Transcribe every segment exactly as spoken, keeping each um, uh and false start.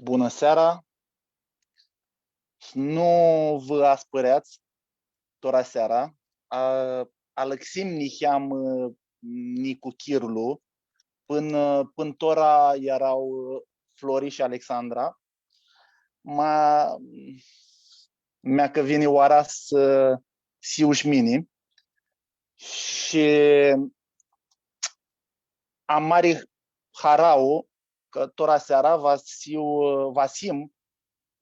Bunã seara! Nu vã aspãreats tora seara. A, alãxim niheamã, ã, nicuchirlu, pãnã, pãnã tora eara, ã, Flori shi Alexandra. Ma, mea cã vini oara s-hiu shi mini. Shi am mari harauã cã tora seara va s-hiu, va s-him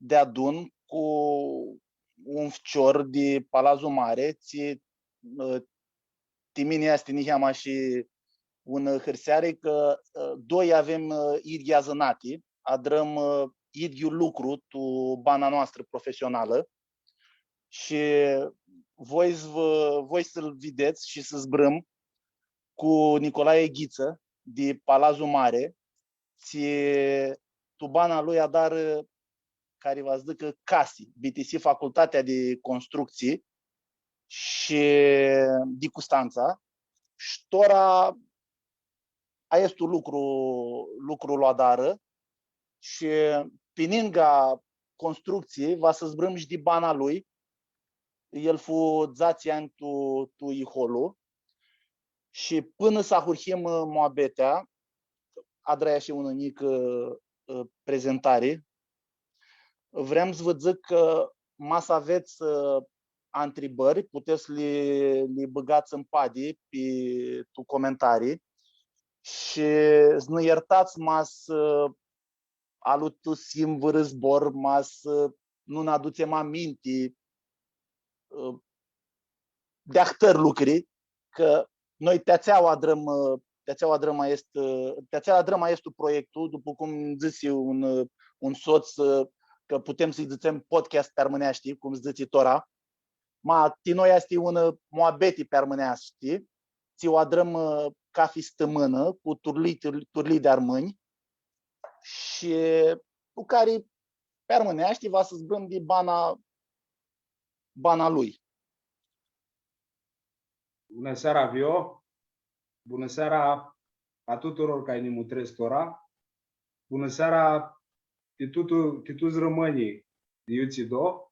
deadun cu un ficior di Palazu Mari, tsi, ã, ti mini easti niheamã shi unã hãrseari, cã, ã, doi avem, ã, idyea zãnati, adrãm, ã, idyiul lucru tu bana noastrã profesionalã. Shi voi s-vã, voi s-lu videts shi s-zburãm cu Nicolae Ghitsã di Palazu Mari, tsi tu bana lui adarã, cari va s-dzãcã, casi, bitisi Facultatea di Constructsii shi di Custantsa, shi tora aestu lucru, lucru lu adarã shi pi ningã constructsii va s-zburãm shi di bana lui. El fu dzatsi anj tu, tu Iholu. Shi pãnã s-ahurhim, ã, muabetea, adrai shi unã njicã, ã, prezentari. Vream s-vã dzãc cã ma s-avets, ã, antribãri, putets s-li, li bãgats ãn padi pi, tu comentarii. Shi s-nã iertats ma s-, ã, alutusim vãrã zbor, ma s-, ã, nu nã adutsem aminti, ã, di ahtãri lucri, cã noi ti atsea u adrãm, ã, ti atsea u adrãm aestu, ã, ti atsea adrãm aestu proiectu, dupã cum dzãsi un, ã, un sots, ã, cã putem s-lji dzãtsem podcast pi armãneashti, cum s-dzãtsi tora. Ma ti noi easti unã muabeti pi armãneashti, tsi u adrãm, ã, cafi stãmãnã cu turlii, turlii, turlii di armãnj, shi cu cari pi armãneashti va s-zburãm di bana, bana lui. Bunã seara, Vio! Bunã seara a tuturor cari nã mutrescu tora! Bunã seara ti tutu, ti tuts rãmãnjlji di iutsido!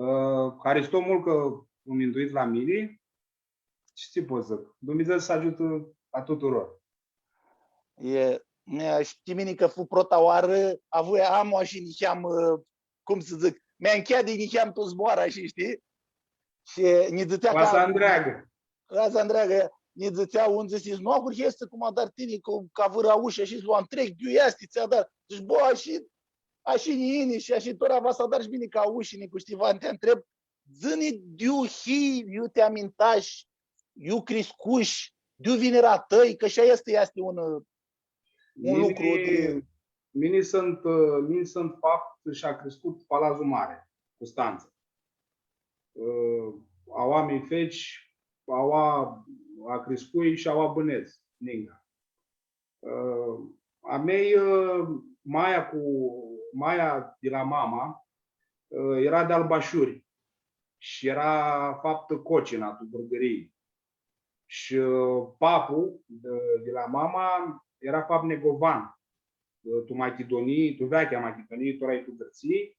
Ã, haristo multu cã vã minduits la mini. Shi tsi pot s-dzãc? Dumnidzã s-agiutã a tuturor. E, mea, shtii mini cã fu prota oarã, avui, am ashi niheam, ã, cum s-dzãc, mi ncheadi niheam tu zboarã, shi shtii? Shi nji dzãtsea cã... Clasa ntreagã. Clasa ntreagã, nji dzãtsea, un dzãsi, nu ahurheshti cum adari tini, cu, ca vãrã aushi, shi s-u ntreb, iu easti, tsi adari. Dzãc, bã, ashi, ashi nji yini, shi ashi tora va s-adar shi mini ca aushi, nicu, shtii, va ti ntreb, dzã-nji di iu hii, iu ti amintash, iu criscush, di iu vinirã a tãi, cã shi aestã easti un, un lucru di... Mini suntu, ã, mini suntu faptu shi criscutã Palazu Mari, Custantsa. Ã, aua mi feci, aua criscui shi aua bãnedz, ninga. Ã, a mei, ã, maia cu, maia di la mama, ã, eara di Albashuri shi eara faptã Cocina, tu Vãrgãrii. Shi, ã, papu di, di la mama eara faptu Negovan, ã, tu Machidunii, tu veaclja Machidunii, tora e tu Gãrtsii,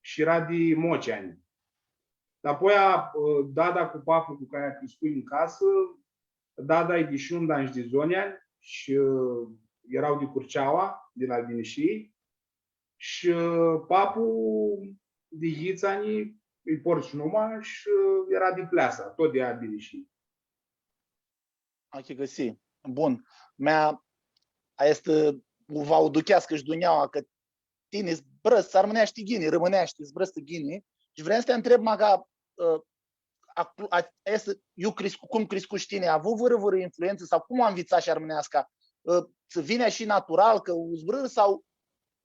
shi eara di Moceani. Dapoaia, ã, dada cu papu cu cari criscui tu casã, dada e di Shundan shi di Zonjan shi, ã, eara di Curceaua, di la Albinishii, shi, ã, papu di Ghitsani, lji portu shi numa, shi, ã, eara di Pleasa, tut di Albinishii. Achicãsii. Bun. Mea, aestã, ã, va u aducheascã shi dunjaua, cã tini zburãshti armãneashti ghini, rãmãneashti zburãshti ghini. Shi vream s-ti ntreb, ma ca, ã, a, a, aestã, iu criscu-, cum criscush tini, avu vãrã, vãrã influentsã sau cum u nvitsash armãneasca? Ã, tsã vini shi natural, cã u zburãsh sau...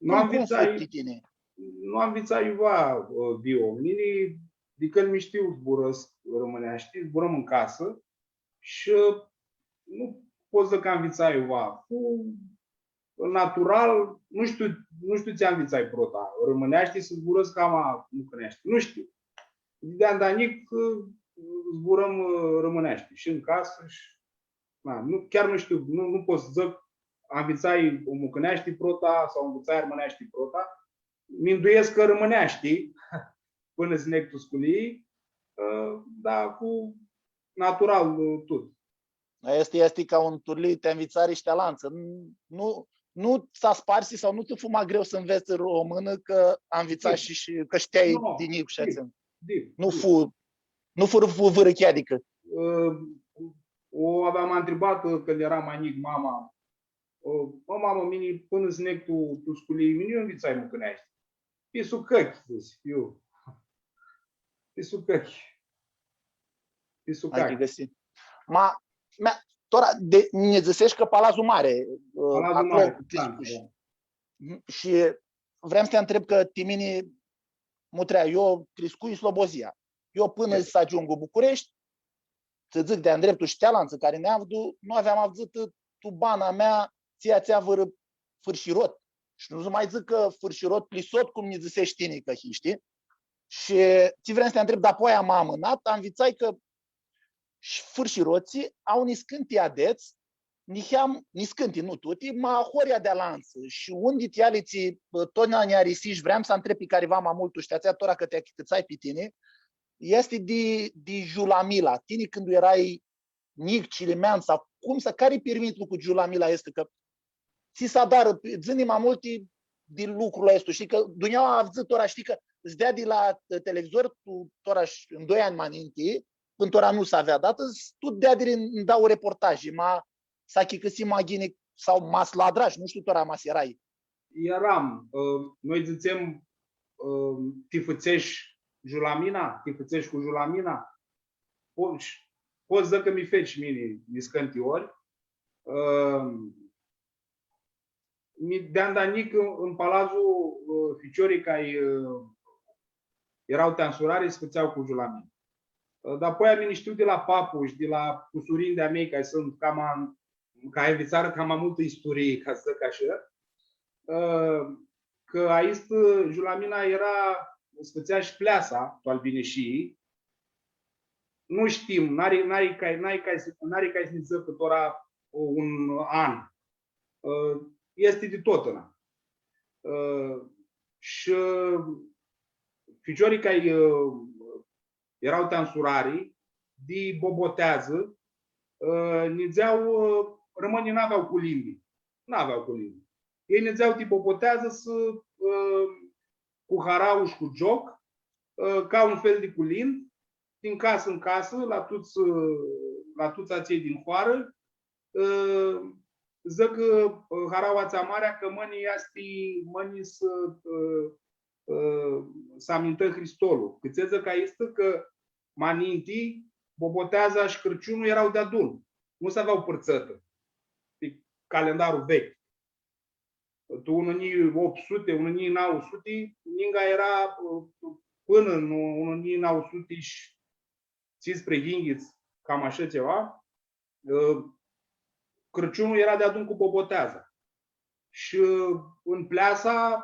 Nu cum, cum fu ti tini? Nu nvitsai iuva, ã, Vio. Mini, di cãndu mi shtiu, zburãscu rãmãneashti, zburãm tu casã, shi nu pot s-dzãc cã nvitsai iuva. Fu natural, nu shtiu, nu shtiu tsi nvitsai prota. Rãmãneashti s-zburãscu cama mucãneashti. Nu shtiu. Di anda njic, zburãm, ã, rãmãneashti. Shi tu casã, shi, na, nu, chiar nu shtiu, nu, nu pot s-dzãc anvitsai mucãneashti prota sau anvitsai armãneashti prota. Minduescu cã rãmãneashti, pãnã s-neg tu sculii, ã, dar fu natural, ã, tut. Easti, easti ca un turlii ti anvitsari shi ti alantsã. N-, nu, nu tsã asparsi sau nu tsã fu ma greu s-anvets romãnã cã anvitsai shi, shi cã shteai di njic shi atsea. Nu fu, nu fu, fu vãrã cheadicã. Ã, u aveam ntribatã, ã, cãndu earam ma njic, mama, ã, „Mã, mamã, mini pãnã s-neg tu, tu sculii, mini nu anvitsai mucãneashti.” „Pi sucãchi”, dzãsi, „iu.” Pi sucãchi. Pi sucãchi. Adicã si. Ma, mea, tora, di, nji dzãseshi cã Palazul Mari, ã, Palazul Mari, aclo, da, da. Mhm. Shi vream s-ti ntreb cã ti mini, mutrea, eu criscui Slobozia. Eu pãnã s-agiungu Bucureshti, s-dzãc di-a ndreptul shi ti alantsã cari nj-avdu, nu aveam avdzãtã tu bana mea tsi atsea vãrã fãrshirot. Shi nu s-ma dzãc cã fãrshirot plisot, cum nji dzãseshi tini cã hii, shtii? Shi tsi vream s-ti ntreb, dapoaia ma amãnat, anvitsai cã shi fãrshirotslji au niscãnti adets, niheam, niscãnti, nu tuti, ma ahoryea di alantsã. Shi unã di eali tsi, ã, totna nj-arisi shi vream s-ntreb pi cariva ma multu, shtii, atsea tora cã ti achicãtsai pi tini, easti di, di Julamila. Tini cãndu erai njic, cilimean, sau cum s-, cari pirmitlu cu Julamila easti, cã tsi s-adarã, dzã-nji ma multi di lucrul aestu, shtii, cã dunjaua avdzã tora, shtii, cã s-dea di la, ã, televizor, tu, tora sh-, tu doi anj ma ninti, pãnã tora nu s-avea datã, s-, tu dea di, nj-dau reportaji, ma s-achicãsim ma ghini sau ma s-lu adrash, nu shtiu tora ma s-erai. Eram, ã, noi dzãtsem, ã, ti fãtsesh Julamina, ti fãtsesh cu Julamina, po-, sh-, pot s-dzãc cã mi feci mini niscãnti ori. Ã, mi, di anda njic tu, tu palazlu, ã, ficiorlji cari, ã, eara ti ansurari, s-fãtsea cu Julamina. Ã, dapoaia mini shtiu di la papu shi di la cusurinjlji a mei, cari suntu cama, cari anvitsarã cama multã isturii, ca s-dzãc ashi, ã, cã aistã Julamina eara, s-fãtsea shi Pleasa, tu Albinishii. Nu shtim, n-ari, n-ari cai, n-ari cai s-, n-ari cai s-nã dzãcã tora un an. Ã, easti di totna. Ã, shi ficiorlji cari, ã, eara ti ansurari, di Boboteadzã, ã, nidzea, ã, rãmãnjlji n-avea culindi. N-avea culindi. Elj nidzea ti Boboteadzã s-, ã, cu harauã shi cu gioc, ã, ca un fel di culind, din casã în casã, la tuts, ã, la tuts atselj din hoarã, ã, dzãc cã, ã, haraua atsea marea, cã mãni easti, mãni s-, ã, ã, s-amintã Hristolu. Cã tsi dzãc aistã, cã ma ninti, Boboteadza shi Crãciunlu eara deadun. Nu s-avea pãrtsãtã pi calendarlu vechi. Tu unã njilji optu suti, unã njilji nauã suti, ninga eara, ã, pãnã tu unã njilji nauã suti shi tsisprãyinghits, cam ashã tsiva, ã, Crãciunlu eara deadun cu Boboteadza. Shi, ã, tu Pleasa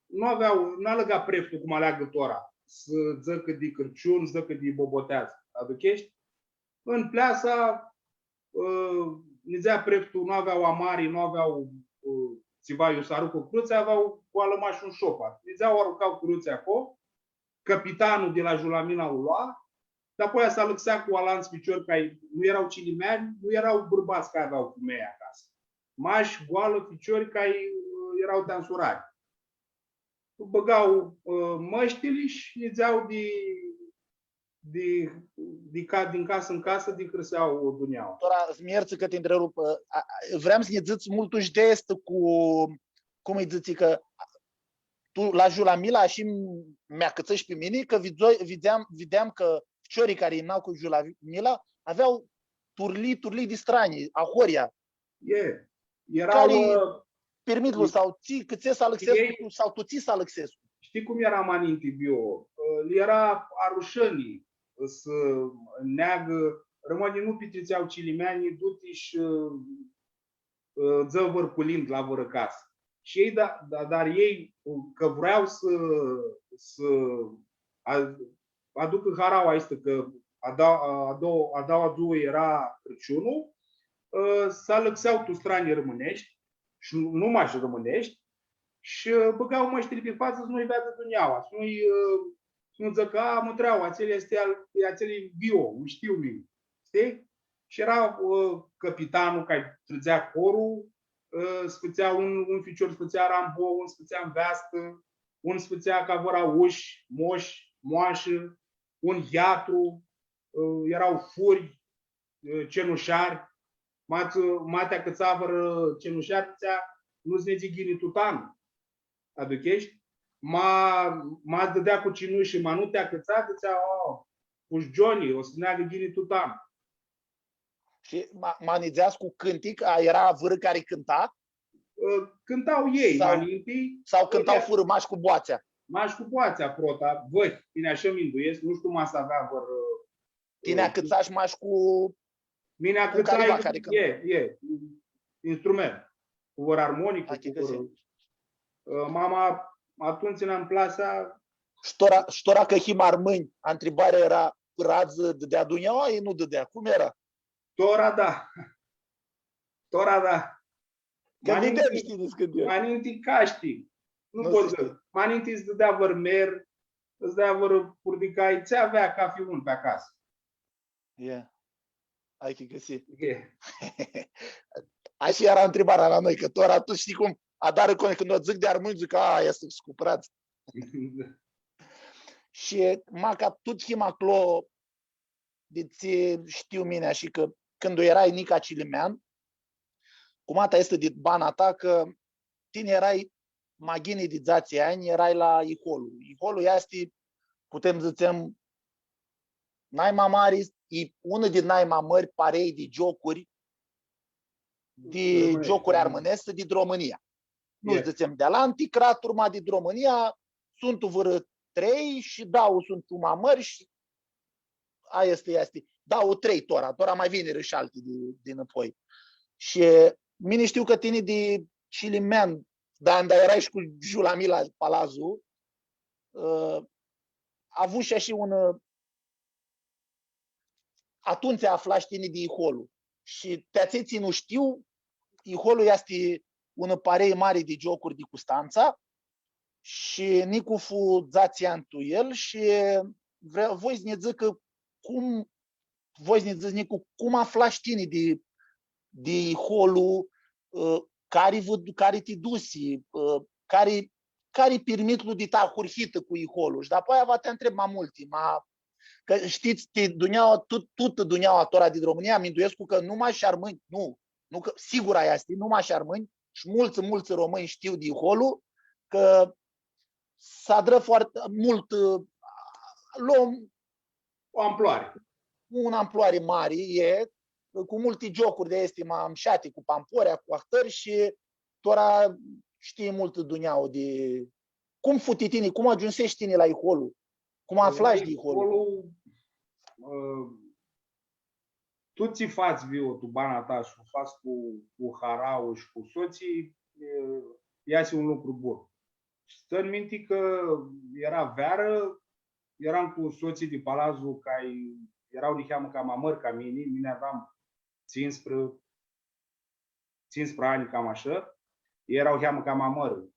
nu avea, nu alãga preftul cum aleagã tora, s-dzãcã di Crãciun, s-dzãcã di Boboteadzã. Aducheshti? Tu Pleasa, ã, nidzea preftul, nu avea amari, nu avea, ã, tsiva iu s-arucã crutsea, avea goalã mash un shopar. Nidzea, u arunca crutsea aclo, cãpitanlu di la Julamina u lua, dapoaia s-alãxea cu alantsã ficiori cari nu eara cilimeanj, nu eara bãrbats cari avea fumealji acasã. Mash goalã ficiori cari, ã, eara ti ansurari. Bãga, ã, mãshtili shi nidzea di, di, di ca-, din casã în casã, di hãrsea dunjaua. Tora, s-mi ljertsã cã ti ntrirup, ã, a, a, vream s-nji dzãts multu shi di aestã cu, cum lji dzãts, cã tu la Julamila shi mi acãtsã shi pi mini, cã vidzoi-, videam, videam cã ficiorlji cari yinea cu Julamila avea turlii, turlii di stranji, ahoryea. E, eara, cari, ã, pirmitlu, e, sau tsi, cãtse s-alãxescu, elj, tu, sau tu tsi s-alãxescu. Shtii cum eara ma ninti, Bio? Ã, lã eara arushãni s-neagã, rãmãnjlji nu pitritsea cilimeanjlji, du-ti shi, ã, ã, dzã vãr culind la vãrã casã. Shi elj, da, da, dar elj, ã, cã vrea s-, s-a-, aducã haraua aestã, cã a da-, a dou-, a daua dzuã eara Crãciunlu, ã, s-alãxea tu stranji rãmãneshti, shi nu, nu mash rãmãneshti, shi, ã, bãga mãshtili pi fatsã s-nu-lj veadã dunjaua, s-nu-lj, ã, s-nu dzãcã, „A, mutreau, atsel easti al, atsel e bio, nu shtiu mini.” Shtii? Shi eara, ã, capitanlu cari trãdzea corlu, ã, s-fãtsea un, un ficior s-fãtsea Rambo, un s-fãtsea nveastã, un s-fãtsea ca vãrã aush, mosh, moashã, un yeatru, ã, eara furi, ã, cenushari, ma, ma ti acãtsa vãrã cenushar, dzãtsea, „Nu-ts nedzi ghini tut anlu.” Aducheshti? Ma, ma ts-dãdea cu cinushi, ma nu ti acãtsa, dzãtsea, „O, push Johnny, o s-neagã ghini tut anlu.” Shi ma, ma nidzeats cu cãntic, a, eara vãrã cari cãnta? Ã, cãnta elj, ma ninti. Sau cãnta fãrã, mash cu boatsea? Mash cu boatsea, prota, vãhi, bini, ashã minduescu, nu shtiu, ma s-avea vãrã, ã, Tini acãtsash mash cu, mini cu acãtsai, cariva cari cãnta. E, e, instrument, cu vãrã armonicã, cu vãrã, ã, mama, atumtsea, ãn plasa. Shi tora, shi tora cã him armãnj, ntribarea eara, pãradzã dãdea dunjaua, i nu dãdea? Cum eara? Tora da. Tora da. Cã ma ninti, videm, shtii, di scãnti. Ma ninti ca shtii. Nu pots s-dzãts. Ma ninti ts-dãdea vãr mer, ts-dãdea vãr purdicai, tsi avea cafi un pi acasã. E. Ai chicãsit. E. Ashi eara ntribarea la noi, cã tora tu shtii cum, adarã cu, cãndu u dzãc di armãnj, dzãc, „A, easti cu pãradz.” Shi maca tut him aclo, di tsi shtiu mini, ashi cã cãndu earai nica cilimean, cum ata easti di bana ta, cã tini earai ma ghini di dzatsi anj, earai la Iholu. Iholu easti, putem s-dzãtsem, naima mari, e unã di naima mãri parei di giocuri, di giocuri armãneshti di Romãnia. Nu dzãtsem di alanti craturi, ma di Romãnia suntu vãrã trei shi dauã suntu ma mãri shi aia easti, easti. Dauã, trei tora, tora ma vinirã shi alti di, di nãpoi. Shi mini shtiu cã tini di cilimean, da, da earai shi cu Julamila Palazu, ã, avushi shi un, ã, atumtsea aflash tini di Iholu. Shi ti atselj tsi nu shtiu, Iholu easti unã parei mari di giocuri di Custantsa shi Nicu fu dzatsi anj tu el shi vre-, voi s-nã dzãcã cum, voi s-nã dzãts, Nicu, cum aflash tini di, di Iholu, ã, cari vã, cari ti dusi, ã, cari, cari pirmitlu di ta ahurhitã cu Iholu. Shi dapoaia va ti ntreb ma multi, ma, cã shtits, ti dunjaua, tut-, tutã dunjaua tora di Romãnia, minduescu cã nu mash armãnj, nu, nu cã, sigur aia easti, nu mash armãnj, shi multsã, multsã romãnj shtiu di Iholu, cã s-adrã foarte multu, ã, lo o amploari. Unã amploari mari, e, cu multi giocuri di aesti ma mshati, cu pamporea, cu ahtãri shi tora shtii multu dunjaua di... Cum fu ti tini, cum agiumsesh tini la Iholu? Cum aflash di Iholu? Iholu, ã, tu tsi fats, Vio, tu bana ta shi u fats cu, cu harauã shi cu sotslji, e, easi un lucru bun. Shi tsãn minti cã eara vearã, earam cu sotslji di Palazu, cari eara niheamã cama mãri ca mini, mini aveam tsisprã, tsisprã anj, cama ashã, elj eara niheamã cama mãri,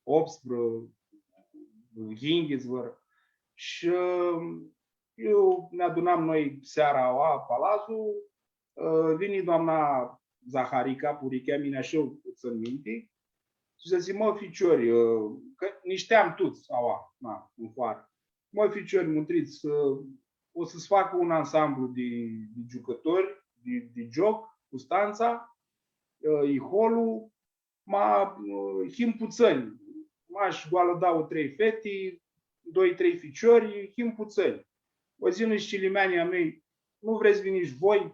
optsprã, yinghits vãr. Shi, ã, eu, nã adunam noi seara la Palazu, ã, vini doamna Zaharica, Purichea, mini ashã u tsãn minti, shi dzãsi, „Mã, ficiori, ã,” cã nã shteam tuts, aua, na, tu hoarã. „Mã, ficiori, mutrits, ã, o s-facã un ansamblu di, di giucãtori, di, di gioc, Custantsa, ã, Iholu, ma, ã, him putsãnj, mash goalã dauã, trei feti, doi, trei ficiori, him putsãnj. O s-yinã shi cilimeanjlji a mei, nu vrets s-vinits voi,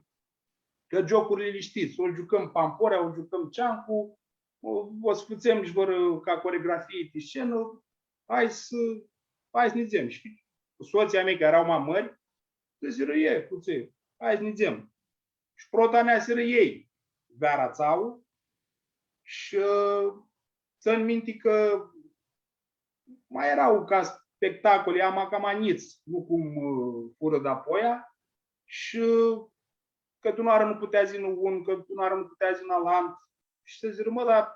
cã giocurli li shtits, o giucãm pamporea, o giucãm ceancu, o, o s-fãtsem shi vãrã ca coregrafii pi scenã, hai s-, hai s-nidzem.” Shi sotslji a mei, cari eara ma mãri, dzãsirã, „E, cu tsi, hai s-nidzem.” Shi prota neasirã elj veara atsea shi, ã, tsãn minti cã ma eara ca spectacoli, ama cama njits, nu cum, ã, furã dapoaia, shi cãti unã oarã nu putea s-yinã un, cãti unã oarã nu putea s-yinã alantu. Shi dzãsirã, „Mã, dar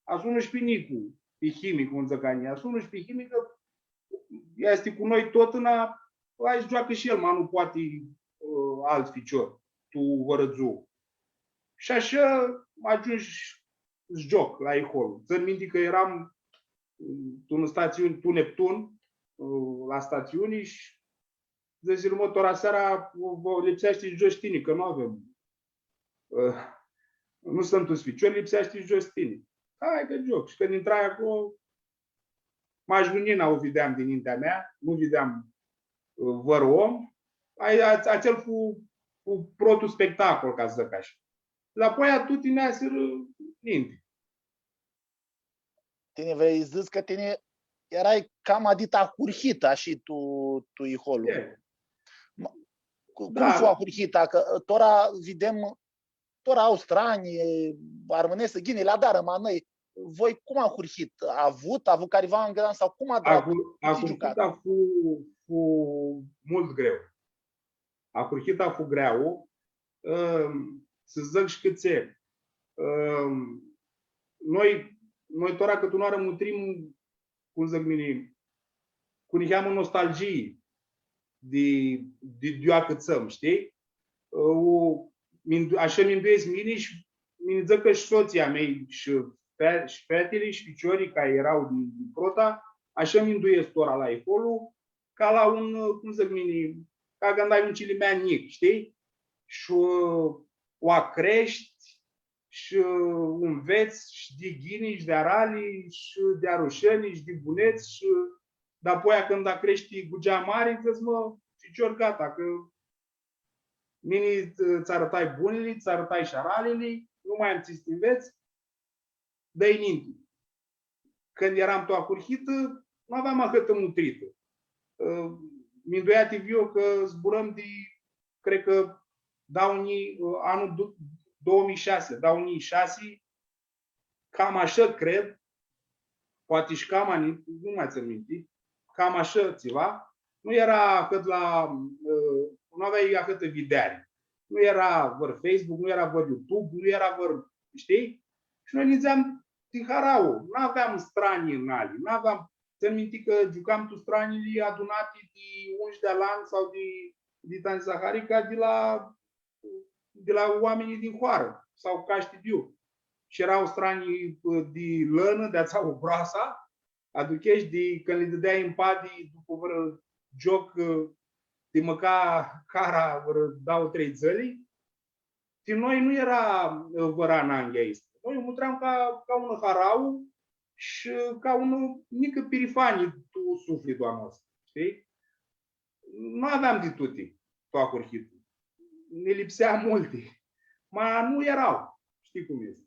Asunã shi pi Nicu, pi Himi, cum dzãc a njia, asunã shi pi Himi, cã easti cu noi totna, aoa s-gioacã shi el, ma nu poati, ã, altu ficior, tu vãrã dzuã. Shi ashã agiumshu s-gioc la Iholu. Tsãn minti cã eram, ã, tu unã statsiuni, tu Neptun, ã, la statsiuni shi dzãsi, „Mã, tora seara, vã lipseashti s-giots tini, cã nu avem, ã, nu suntem tuts ficiori, lipseashti s-giots tini.” „Hai cã gioc.” Shi cãndu intrai aclo, mash lunjina u videam dinintea mea, nu videam, ã, vãr om. Ai, a-, atsel fu, fu protlu spectacol, ca s-dzãc ashi. Dapoaia tuti neasirã ninti. Tini vrei s-dzãts cã tini erai cama dit ahurhitã, ashi, tu, tu Iholu. E. Ma, cu-, cum fu ahurhita? Cã, ã, tora videm, tora au stranji, armãneshti, ghini, li adarã, ma noi, voi cum ahurhit? Avut, avut cariva angrãn sau cum adrat? Ahur-, ahurhita fu, fu multu greu. Ahurhita fu greu, ãm, s-dzãc shi cãtse. Ãm, noi, noi tora cãti unãoarã mutrim, cum dzãc mini, cu niheamã nostalghii di, di, di iu acãtsãm, shtii? Ã, u, mindu-, ashã minduescu mini shi minduescu cã shi sotslji a mei shi fe-, shi featili shi ficiorlji cari eara di, di prota, ashã minduescu tora la Iholu, ca la un, cum dzãc mini, ca cãndu ai un cilimean njic, shtii? Shi u, u acreshti, shi u nvets, shi di ghini, shi di arali, shi di arusheni, shi di bunets, shi dapoaia cãndu acreshti, gugea mari, dzãts, „Mã, ficior, gata, cã mini, ã, tsã arãtai bunili, tsã arãtai shi aralili, nu ma am tsi s-ti nvets, dã-i ninti.” Cãndu eram tu ahurhitã, nu aveam ahãtã mutritã. Ã, minduea-ti, Vio, cã zburãm di, cred cã, dauã njilji, ã, anlu du-, două mii șase, dauã njilji shasi, cam ashã, cred, poati shi cama ni-, nu ma tsãn minti, cam ashã tsiva, nu eara ahãt la, ã, nu aveai ahãtã videari. Nu eara vãr Facebook, nu eara vãr YouTube, nu eara vãr, shtii? Shi noi nidzeam ti harauã, nu aveam stranji nali, nu aveam, tsãn minti cã giucam tu stranjili adunati di unshi di alantsã sau di, di Tani Zaharica, di la, di la oaminjlji din hoarã, sau ca shtiu eu. Shi eara stranji, ã, di lãnã, di atsea groasã, aducheshti, di cãndu li dãdeai mpadi dupã vãrã gioc, ã, ti mãca cara vãrã dauã, trei dzãli. Ti noi nu eara, ã, vãrã ananghi aestã. Noi u mutream ca, ca unã harauã shi ca unã njicã pirifanji tu suflitlu a nostru, shtii? Nu aveam di tuti tu ahurhitã. Nã lipsea multi. Ma nu eara, shtii cum easti.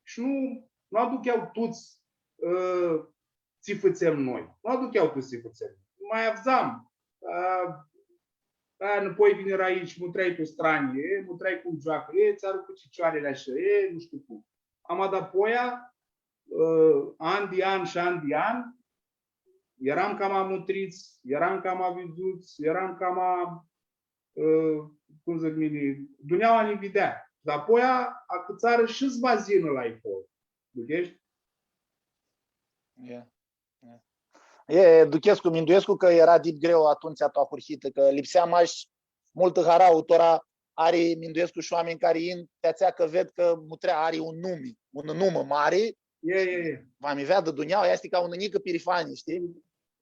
Shi nu, nu aduchea tuts, ã, tsi fãtsem noi. Nu aduchea tuts tsi fãtsem. Ma avdzam, ã, ã, nãpoi vinirã aoatsi, mutreai tu stranji, e, mutreai cum gioacã, e, tsã arupu cicioarili ashã, e, nu shtiu cum. Ama dapoaia, ã, an di an shi an di an, eram cama mutrits, eram cama vidzuts, eram cama, ã, cum dzãc mini, dunjaua nã videa. Dapoaia acãtsarã shi s-va s-yinã la Iholu. Ducheshti? E, e. E, duchescu, minduescu cã eara dip greu atumtsea tu ahurhitã, cã lipsea mash multã harauã, tora ari, minduescu, shi oaminj cari yin, ti atsea cã ved cã mutrea ari un numi, un numã mari, e, e, e. Va mi veadã dunjaua, easti ca unã njicã pirifanji, shtii?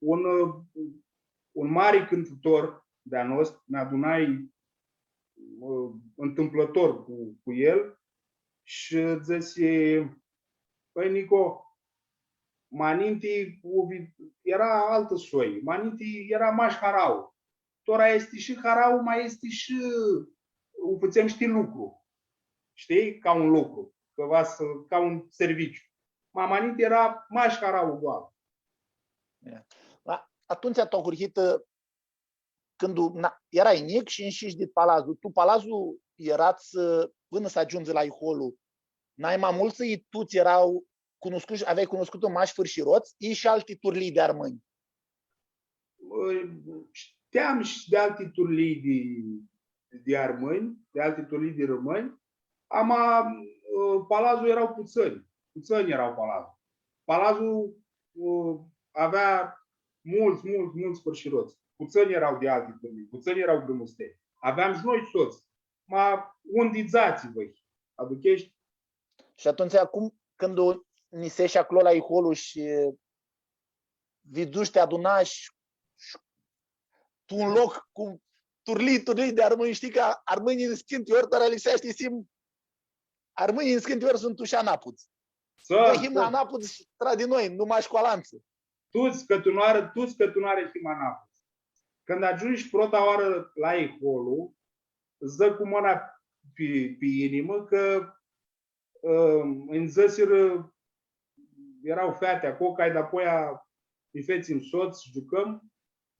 Un, un mari cãntãtor di-a nostru, nã adunai, ã, întâmplător cu, cu el shi dzãsi, „Pãi, Nico, ma ninti u vi-, eara altã soi, ma ninti eara mash harauã. Tora easti shi harauã, ma easti shi, u fãtsem, shtii, lucru. Shtii? Ca un lucru, cã va s-, ca un serviciu. Ma, ma ninti eara mash harauã goalã.” E. Ma atumtsea tu ahurhitã, cãndu, na, earai njic shi inshish dit Palazu. Tu Palazu earats, ã, pãnã s-agiundzi la Iholu. Nai ma multsã i tuts eara cunuscuts, aveai cunuscutã mash fãrshirots, i shi alti turlii di armãnj? Ã, shteam shi di alti turlii di, di armãnj, di alti turlii di rãmãnj, ama, ã, Palazu eara putsãnj. Putsãnj eara Palazlu. Palazlu, ã, avea multsã, multsã, multsã fãrshirots. Putsãnj eara di alti turlii, putsãnj eara grãmusteni. Aveam shi noi sots. Ma un di dzatsi, voi. Aducheshti? Shi atumtsea, cum, cãndu niseshi aclo la Iholu shi vidzushi, ti adunashi shi tu un loc cu turlii, turlii di armãnj, shtii cã armãnjlji niscãnti ori, tora lipseashti s-him, armãnjlji niscãnti ori suntu shi anaputs. Noi him anaputs shi tra di noi, nu mash cu alantsã. Tuts cãti unã oarã, tuts cãti unã oarã him anaputs. Cãndu agiumshu prota oarã la Iholu, dzãc cu mãna pi, pi inimã cã, ã, nji dzãsirã, eara feati aclo, cai dapoaia nji fetsim sots, giucãm,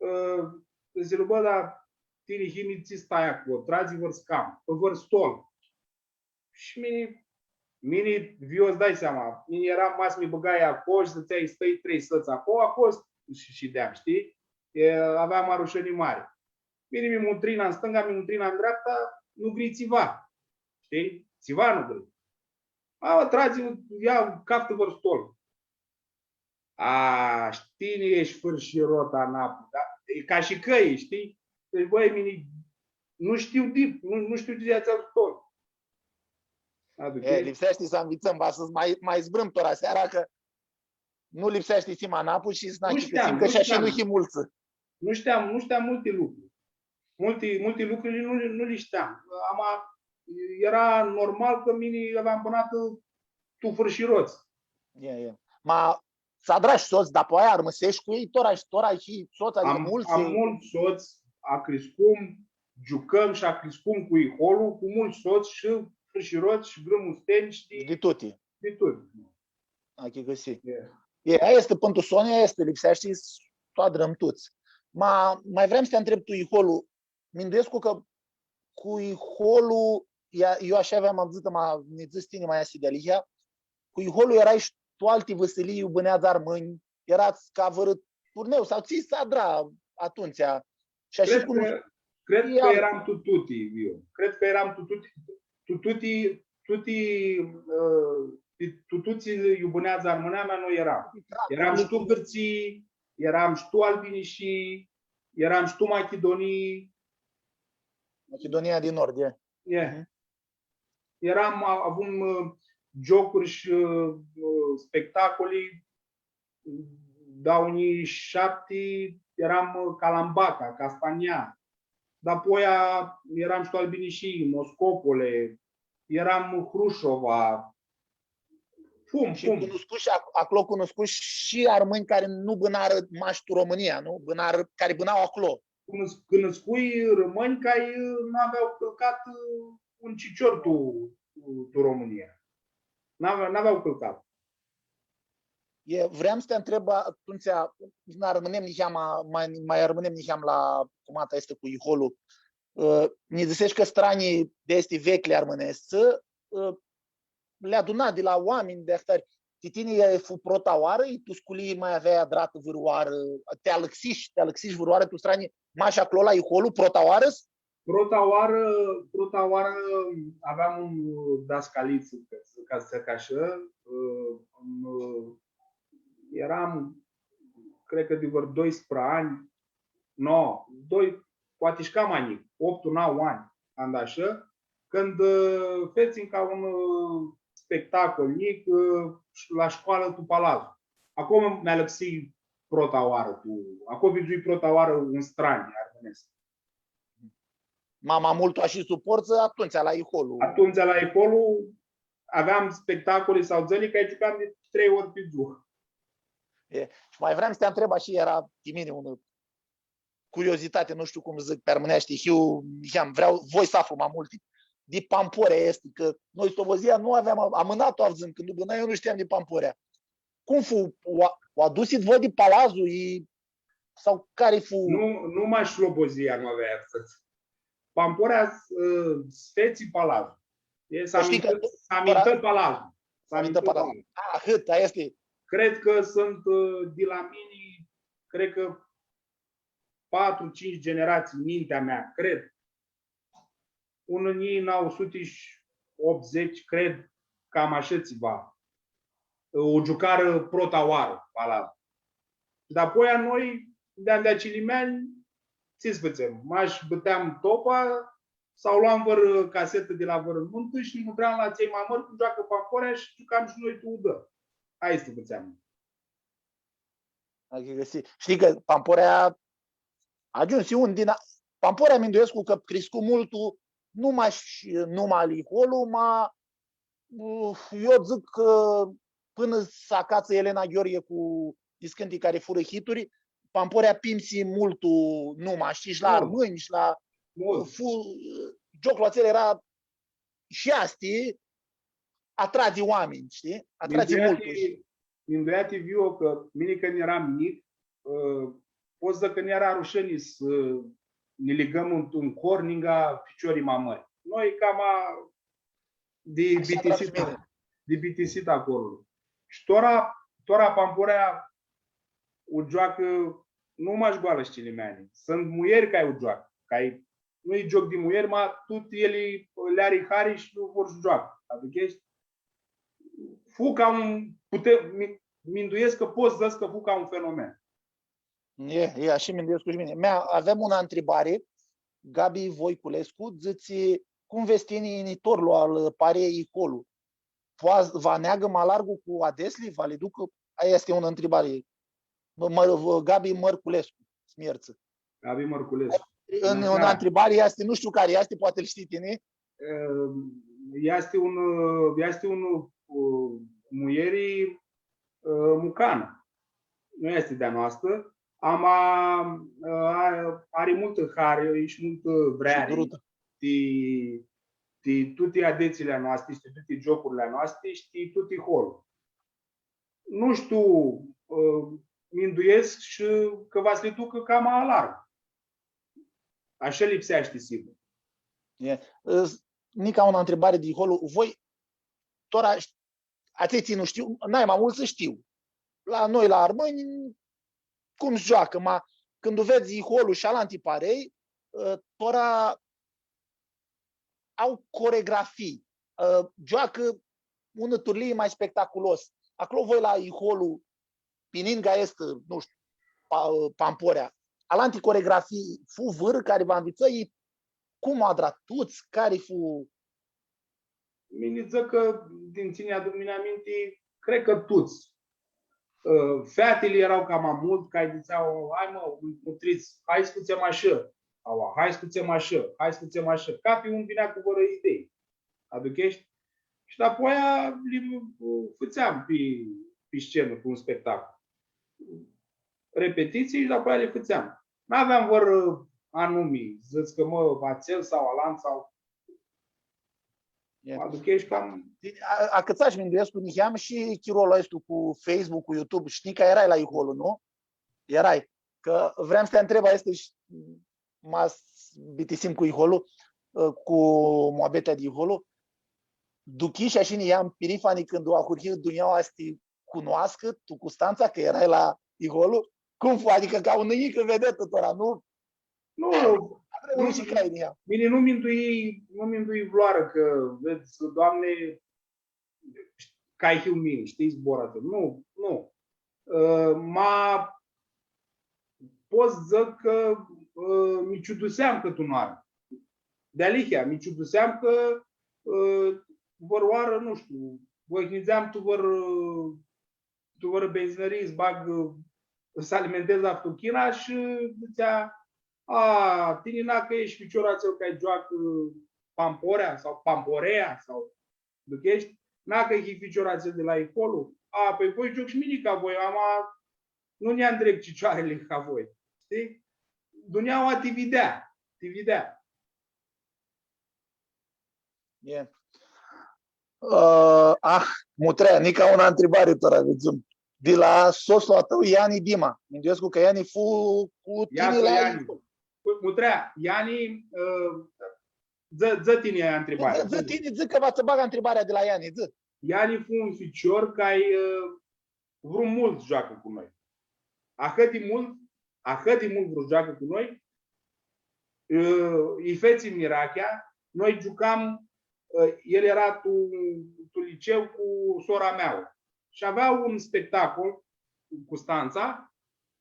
ã, dzãsirã, „Bã, dar tini, hini, tsi stai aclo, tradzi vãr scam, vãr stol.” Shi mini, mini, Vio, ts-dai seama, mini earam, ma s-mi bãgai aclo shi dzãtseai, „Stãi trei sãhãts aclo, aclo shi, shideam”, shtii? E, aveam arushãnii mari. Mini mi mutrii na stãnga, mi mutrii na dreapta, nu grii tsiva. Shtii? Tsiva nu grii. „A, tradzi, ia, caftã vãr stol.” „A, shtii, eshti fãrshirot, anapu, da?” E ca shi cã, shtii? Deci, bãi, mini, nu shtiu di, nu, nu shtiu di atsea stol. E, lipseashti s-anvitsãm, va s-, ma, ma zburãm tora seara, cã nu lipseashti s-him anapu shi s-nã achicãsim cã shi ashi nu him multsã. Nu shteam, nu shteam multi lucri. Multi, multi lucri nu, nu li shteam. Ama, eara normal cã mini aveam bãnatã tu fãrshirots. E, e. Ma s-adrash sots, dapoaia armãsesh cu elj, tora, tora shi sots, adicã multsã. Am multsã sots, acriscum, giucãm shi acriscum cu Iholu, cu multsã sots shi fãrshirots shi grãmustenj shi di tuti. Di tuti. Achicãsii. E, aia easti, pãn tu soni, aia easti, lipseashti s-u adrãm tuts. Ma, ma vream s-ti ntreb tu Iholu, minduescu cã cu Iholu, ea, eu ashi aveam avdzãtã, ma nji dzãts tini ma aestã dealihea, cu Iholu earai shi tu alti vãsilii iu bãneadzã armãnj, earats ca vãrã turneu sau tsi s-adra atumtsea? Shi ashi cum cred cã earam tu tuti, eu. Cred cã earam tu tuti, tu tuti, tuti, ã, tu tuti iu bãneadzã armãnamea, noi earam. Earam shi tu Gãrtsii, earam shi tu Albinishii, earam shi tu Machidunii. Machidunia di Nord, e. E. Mhm. Earam, a-, avum, ã, giocuri shi, ã, ã, spectacoli, dauã njilji shapti, earam, ã, Calambata, Castania. Dapoaia earam shi tu Albinishii, Moscopole, earam Hrushova. Cum, cum? Shi cunuscushi ac-, aclo cunuscushi shi armãnj cari nu bãnarã mash tu Romãnia, nu? Bãnarã, cari bãna aclo. Cunus-, cunuscui armãnj cari, ã, n-avea cãlcat, ã, un cicior tu, tu, tu Romãnia. N-avea, n-avea cãlcat. E, vream s-ti ntreb, atumtsea, nã armãnem niheam, ma, ma armãnem niheam la cumata aestã cu Iholu. Ã, nji dzãseshi cã stranji di aesti veclji armãneshti, ã, li aduna di la oaminj, di ahtãri. Ti tini e fu prota oarã, i tu sculii ma aveai adratã vãrãoarã, ti alãxishi, ti alãxishi vãrãoarã tu stranji, mash aclo la Iholu, prota oarã? Prota oarã, prota oarã aveam un, ã, dascalitsã, ca s-, ca s-dzãc ashã, ã, un, ã, earam, cred cã di vãr doisprãdzatsi anj, no, doi, poati shi cama njic, optu, nauã anj, anda ashã, cãndu, ã, fetsim ca un, ã, spectacol njic, ã, la scoalã tu Palazzu. Aclo mi alãxii prota oarã tu, aclo vidzui prota oarã un stranj armãnescu. Ma, ma multu ashi suportsã atumtsea la Iholu. Atumtsea la Iholu aveam spectacoli sau dzãli, cã giucam di trei ori pi dzuã. E, shi ma vream s-ti ntreb, ashi eara ti mini unã curiozitati, nu shtiu cum dzãc pi armãneashti, hiu, hiam, vreau, voi s-aflu ma multi. Di Pamporea easti, cã noi Slobozia nu aveam am-, amãnat-u avdzãm, cãndu bãnai, eu nu shteam di Pamporea. Cum fu, u a-, u adusit voi di Palazzu, i, sau cari fu? Nu, nu mash Slobozia nu avea avdzãt. Pamporea, ã, s-fetsi Palazzu. E, s-amintã, s-amintã Palazzu. S-amintã Palazzu. A, ahãt, aia easti. Cred cã suntu, ã, di la mini, cred cã patru, tsintsi generatsii, mintea mea, cred. Unã njilji nauã suti optzeci, cred, cam ashã tsiva. u giucarã prota oarã, ala. Shi dapoaia noi, di-, di cilimeanj, tsi s-fãtsem? Mash bãteam topa, sau luam vãrã casetã di la vãrã nuntã shi nã mutream la atselj ma mãri cum gioacã Pamporea shi giucam shi noi tu udã. Aestã fãtseam. Adicã, shtii, shtii cã Pamporea agiumsi un din a-, Pamporea, minduescu cã criscu multu, nu mash numa ali Iholu, ma, uf, eu dzãc cã pãnã s-acatsã Elena Gheorghe cu discãnti cari furã hituri, Pamporea pimsi multu numa, shtii, shi la armãnj, shi la, fu-, gioclu atsel eara shi aestã atradzi oaminj, shtii? Atradzi multu. Minduea-ti, minduea-ti, Vio, cã mini cãndu eram njic, ã, pot s-dzãc cã nã eara rushini s-nã ligãm un, un cor ningã ficiorlji ma mãri. Noi cama di bitisitã, di bitisitã acolo. Shi tora, tora Pamporea u gioacã nu mash goalã shi cilimeanj. Suntu muljeri cari u gioacã, cari nu-i gioc di muljeri, ma tuti elj li ari hari shi vor s-gioacã. Aducheshti? Fu ca un, pute-, mi-, minduescu cã pot s-dzãc cã fu ca un fenomen. E, e, ashi minduescu shi mini. Mea, avem unã ntribari, Gabi Voiculescu, dzãtsi, cum vedz tini yinitorlu al pareiljei Iholu? Poa-, va neagã ma largu cu adetsli? Va li ducã? Aia easti unã ntribari. Mã-, mã-, Gabi Mãrculescu, s-mi ljertsã. Gabi Mãrculescu. În, da, în întrebare este, nu știu care este, poate îl știi tine. Easti un, easti un, ã, muljeri, ã, mucanã. Nu easti di-a noastrã. Ama, ã, a-, ari multã hari shi multã vreari. Shi durutã. Ti, ti tuti adetsli a noasti, shi ti tuti giocurli a noasti, shi ti tut Iholu. Nu shtiu, ã, minduescu shi cã va s-li ducã cama largu. Ashi lipseashti, sigur. E, ã, nica unã ntribari di Iholu. Voi, tora, atselj tsi nu shtiu, nai ma multsã shtiu. La noi, la armãnj, cum s-gioacã, ma cãndu vedz Iholu shi alanti parei, ã, tora au coregrafii, ã, gioacã unã turlii ma spectaculos. Aclo voi la Iholu, pi ningã aestã, nu shtiu, Pa-, Pamporea. Alanti coregrafii, fu vãrã cari vã nvitsã, i cum adra tuts, cari fu? Mini dzãc cã, din tsi nj-aduc mini aminti, cred cã tuts. Ã, featili eara cama multu, cari dzãtsea, „Hai, mã, mutrits, hai s-fãtsem ashã, aua, hai s-fãtsem ashã, hai s-fãtsem ashã.” Cathi un vinea cu vãrã idei. Aducheshti? Shi dapoaia li, ã, fãtseam pi, pi scenã, pi un spectacol. Repetitsii shi dapoaia li fãtseam. N-aveam vãrã anumi, dzãts cã, mã, atsel sau alantu sau E. Aducheshti cam... A, acãtsash, minduescu, niheam shi chirolu aestu cu Facebook, cu YouTube. Shtii cã erai la Iholu, nu? Erai. Cã vream s-ti ntreb, aestã shi ma s-bitisim cu Iholu, ã, cu muabetea di Iholu. Duchish ashi niheam pirifani cãndu ahurhi dunjaua aestã s-ti cunoascã, tu Custantsa, cã erai la Iholu? Cum fu? Adicã ca unã njicã vedetã tora, nu? Nu, nu, mini nu mindui, nu mindui vãrãoarã cã, vedz, Doamne, cai hiu mini, shtii, zbor atsel. Nu, nu. Ã, ma pot s-dzãc cã, ã, mi ciuduseam cãti unãoarã. Dealihea, mi ciuduseam cã, ã, vãrãoarã, nu shtiu, voi nidzeam tu vãr, tu vãrã benzinãrii, s-bag, ã, s-alimentez aftuchina shi dzãtsea, „A, tini na cã eshti ficiorlu atsel cari gioacã Pamporea sau Pamporea sau, ducheshti? Na cã hii ficiorlu atsel di la Iholu? A, pãi voi gioc shi mini ca voi, ama nu nj-andreg cicioarili ca voi.” Shtii? Dunjaua ti videa, ti videa. E. Ã, ah, Mutrea, nica unã ntribari tora vidzum. Di la sotslu a tãu, Iani Dima. Minduescu cã Iani fu cu tini la Iholu. Mutrea, Iani, ã, dzã, dzã tini ntribarea. Dzã, dzã tini, dzã cã va tsã bag ntribarea di la Iani, dzã. Iani fu un ficior cari, ã, vru multu s-gioacã cu noi. Ahãt di multu, ahãt di multu vru s-gioacã cu noi, ã, lji fetsim mirachea, noi giucam, ã, el eara tu, tu liceu cu sora mea. shi avea un spectacol cu Custantsa,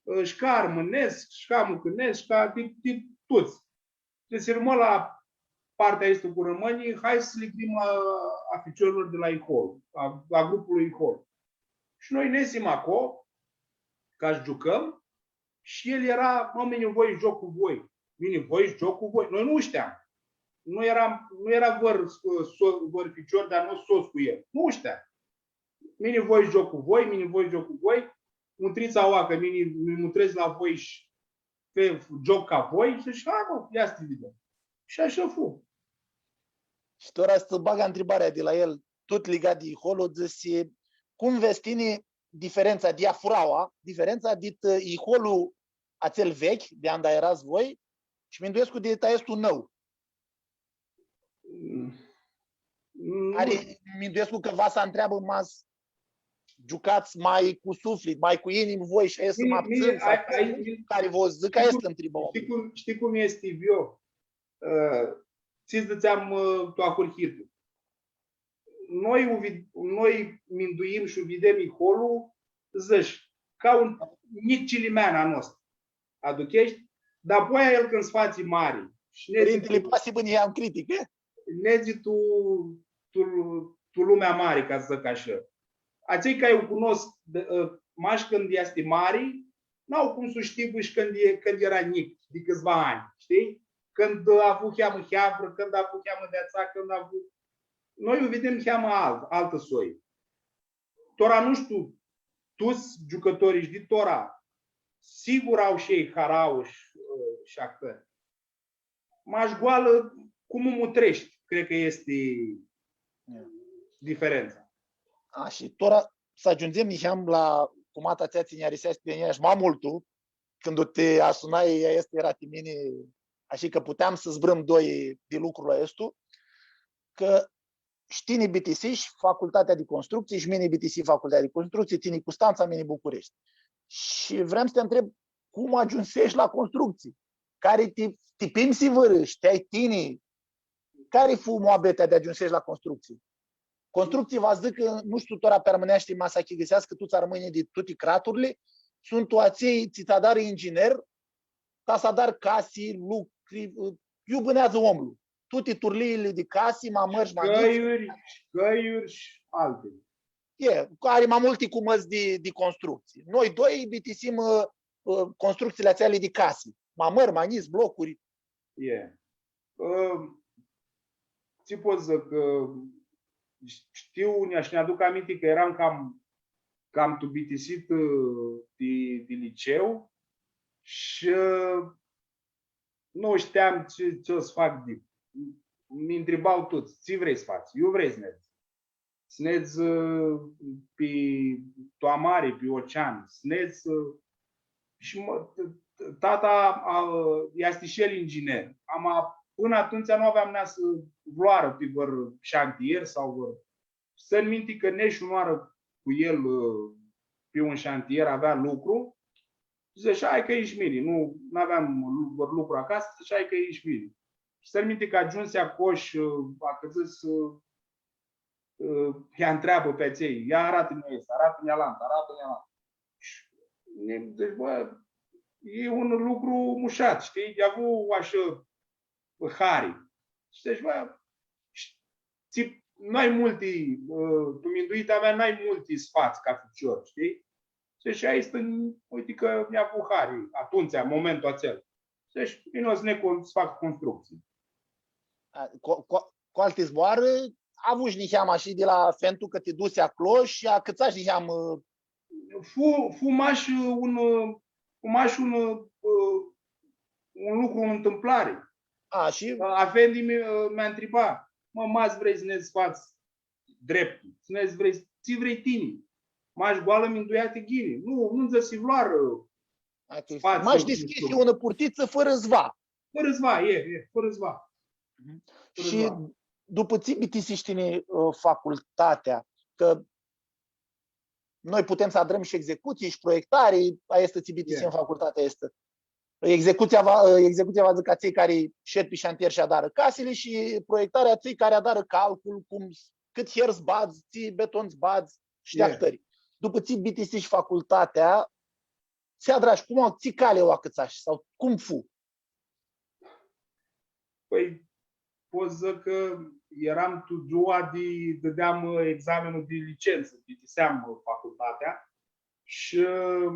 ã, shi ca armãnescu, shi ca mucãnescu, shi ca di, di tuts. Dzãsi, mã, la partea aestã cu rãmãnjlji, hai s-li grim la, a ficiorlor di la Ihol, a, a grupului Ihol. Shi noi nesim aclo, ca s-giucãm, shi el eara, mã, mini voi s-gioc cu voi. Mini voi s-gioc cu voi. Noi nu shteam. Nu eara, nu eara vãr, so-, vãr ficior di-a nostru sots cu el. Nu shteam. Mini voi s-gioc cu voi, mini voi s-gioc cu voi. Mutrits aoa cã mini mi mutrez la voi shi fe-, gioc ca voi. Shi dzãc, hai, mã, ia s-ti videm. Shi ashã fu. Shi tora s-tsã bag ntribarea di la el, tut ligat di Iholu, dzãsi, cum vedz tini diferentsa, diafuraua, diferentsa dit, ã, Iholu atsel vechi, di anda earats voi, shi minduescu di aestu nãu. Mm. Ari, minduescu cã va s-ntreabã ma s-giucats ma cu suflit, ma cu inimã voi shi aestã ma putsãn, ai, ai, cari va dzãcã, shtii cum, aestã ntribã. Shtii cum, shtii cum easti, Vio? Ã, tsi dzãtseam, ã, tu ahurhitlu. Noi u vid-, noi minduim shi u videm Iholu, dzãsh, ca un njic cilimean a nostru. Aducheshti? Dapoaia el cãndu s-fatsi mari, shi nedzi Pãrintili tu, poati s-bãnã critic, e? Nedzi tu, tu, tu lumea mari, ca s-dzãc ashã. Atselj cari u cunosc, ã, mash cãndu easti mari, n-au cum s-u shtibã shi cãndu e, cãndu eara njic, di cãtsiva anj, shtii? Cãndu avu cheamã heavrã, cãndu avu cheamã di atsea, cãndu avu... Noi u videm cheamã alt-, altã soi. Tora, nu shtiu, tuts giucãtorlji di tora, sigur au shi elj harauã shi, ã, shi ahtãri. Mash goalã, cum u mutreshti, cred cã easti diferentsa. A, shi tora s-agiundzem niheam la cumata atsea tsi nj-ariseashti di ea shi ma multu, cãndu ti asunai, ea easti, eara ti mini, ashi cã puteam s-zburãm doi di lucrul aestu, cã shi tini bitisishi facultatea di constructsii shi mini bitisii facultatea di constructsii, tini Custantsa, mini Bucureshti. Shi vream s-ti ntreb cum agiumseshi la constructsii, cari ti, ti pimsi vãrã, shteai tini, cari fu muabetea di agiumseshi la constructsii? Constructsii, va dzãc cã, nu shtiu, tora pi armãneashti ma s-achicãseascã tuts armãnjlji di tuti craturli, suntu atselj tsi ti adarã inginer, ta s-adarã casi, lucri, iu bãneadzã omlu. Tuti turliili di casi, ma mãri, ma njits. Cãljuri, cãljuri shi alti. E, ari ma multi cumãts di, di constructsii. Noi doi bitisim, ã, ã, constructsiili atseali di casi. Ma mãri, ma njits, blocuri. E. Ã, tsi pot s-dzãc, ã, shtiu, nj-, shi nj-aduc aminti cã eram cam, cam tu bitisit, ã, di, di liceu shi, ã, nu shteam tsi, tsi s-fac di, mi ntriba tuts, tsi vrei s-fats, iu vrei s-nedz? S-nedz, ã, pi tu amari, pi ocean, s-nedz, ã, shi mã, t-, t-, tata, a, easti shi el inginer. Ama pãnã atumtsea nu aveam neasã vãrãoarã pi vãr shantier sau vãr. Tsãn minti cã neshu unãoarã cu el, ã, pi un shantier, avea lucru, dzãsh, hai cã yin shi mini, nu, n-aveam lu-, vãr lucru acasã, dzãsh, hai cã yin shi mini. Shi tsãn minti cã agiumsi aclo shi, ã, acãtsã s-, ã, lj-ntreabã pi atselj, ia aratã-nj aestã, aratã-nj alantã, aratã-nj alantã. Shi nji dzãsh, bã, e un lucru mushat, shtii? Avu ashã hari. Shi dzãsh, bã, sh-, tsi, nai multi, ã, tu minduit avea nai multi sfats ca ficior, shtii? Shi aestã, uite cã mi-avu hari atumtsea, momentul atsel. Shi, bine, o s-neg, s-fac constructsii. A, cu, cu, cu alti zboarã, avush niheamã shi di la fendi-tu cã ti dusi aclo shi acãtsash niheamã, ã, fu, fu mash un, fu mash un, ã, un lucru, o întâmplare. A, shi? Afendi mi, ã, mi ntriba, mã, ma s-vrei s-nedz s-fats dreptul, s-nedz s-vrei, tsi vrei tini. Mash goalã minduea-ti ghini. Nu, nu-nj dzãsi vãrãoarã, ã, atumtsea, s-fats, mash nu shtiu, dishcljisi unã purtitsã fãrã s-va. Fãrã s-va, e, e, fãrã s-va. Mhm. Fãrã shi s-va. Dupã tsi bitisishi tini, ã, facultatea, cã noi putem s-adrãm shi executsii shi proiectari, aestã tsi bitisim, e, facultatea aestã. Executsia va, executsia va dzãc atselj cari shed pi shantier shi adarã casili shi proiectarea atselj cari adarã calcul, cum, cãt heri s-badz, tsi beton s-badz shi, e, ahtãri. dupã tsi bitisishi facultatea, tsi adrash, cum, tsi cali u acãtsash sau cum fu? Pãi, pot s-dzãc cã eram tu dzua di, dãdeam, ã, examenul di licentsã, bitiseam, ã, facultatea shi, ã,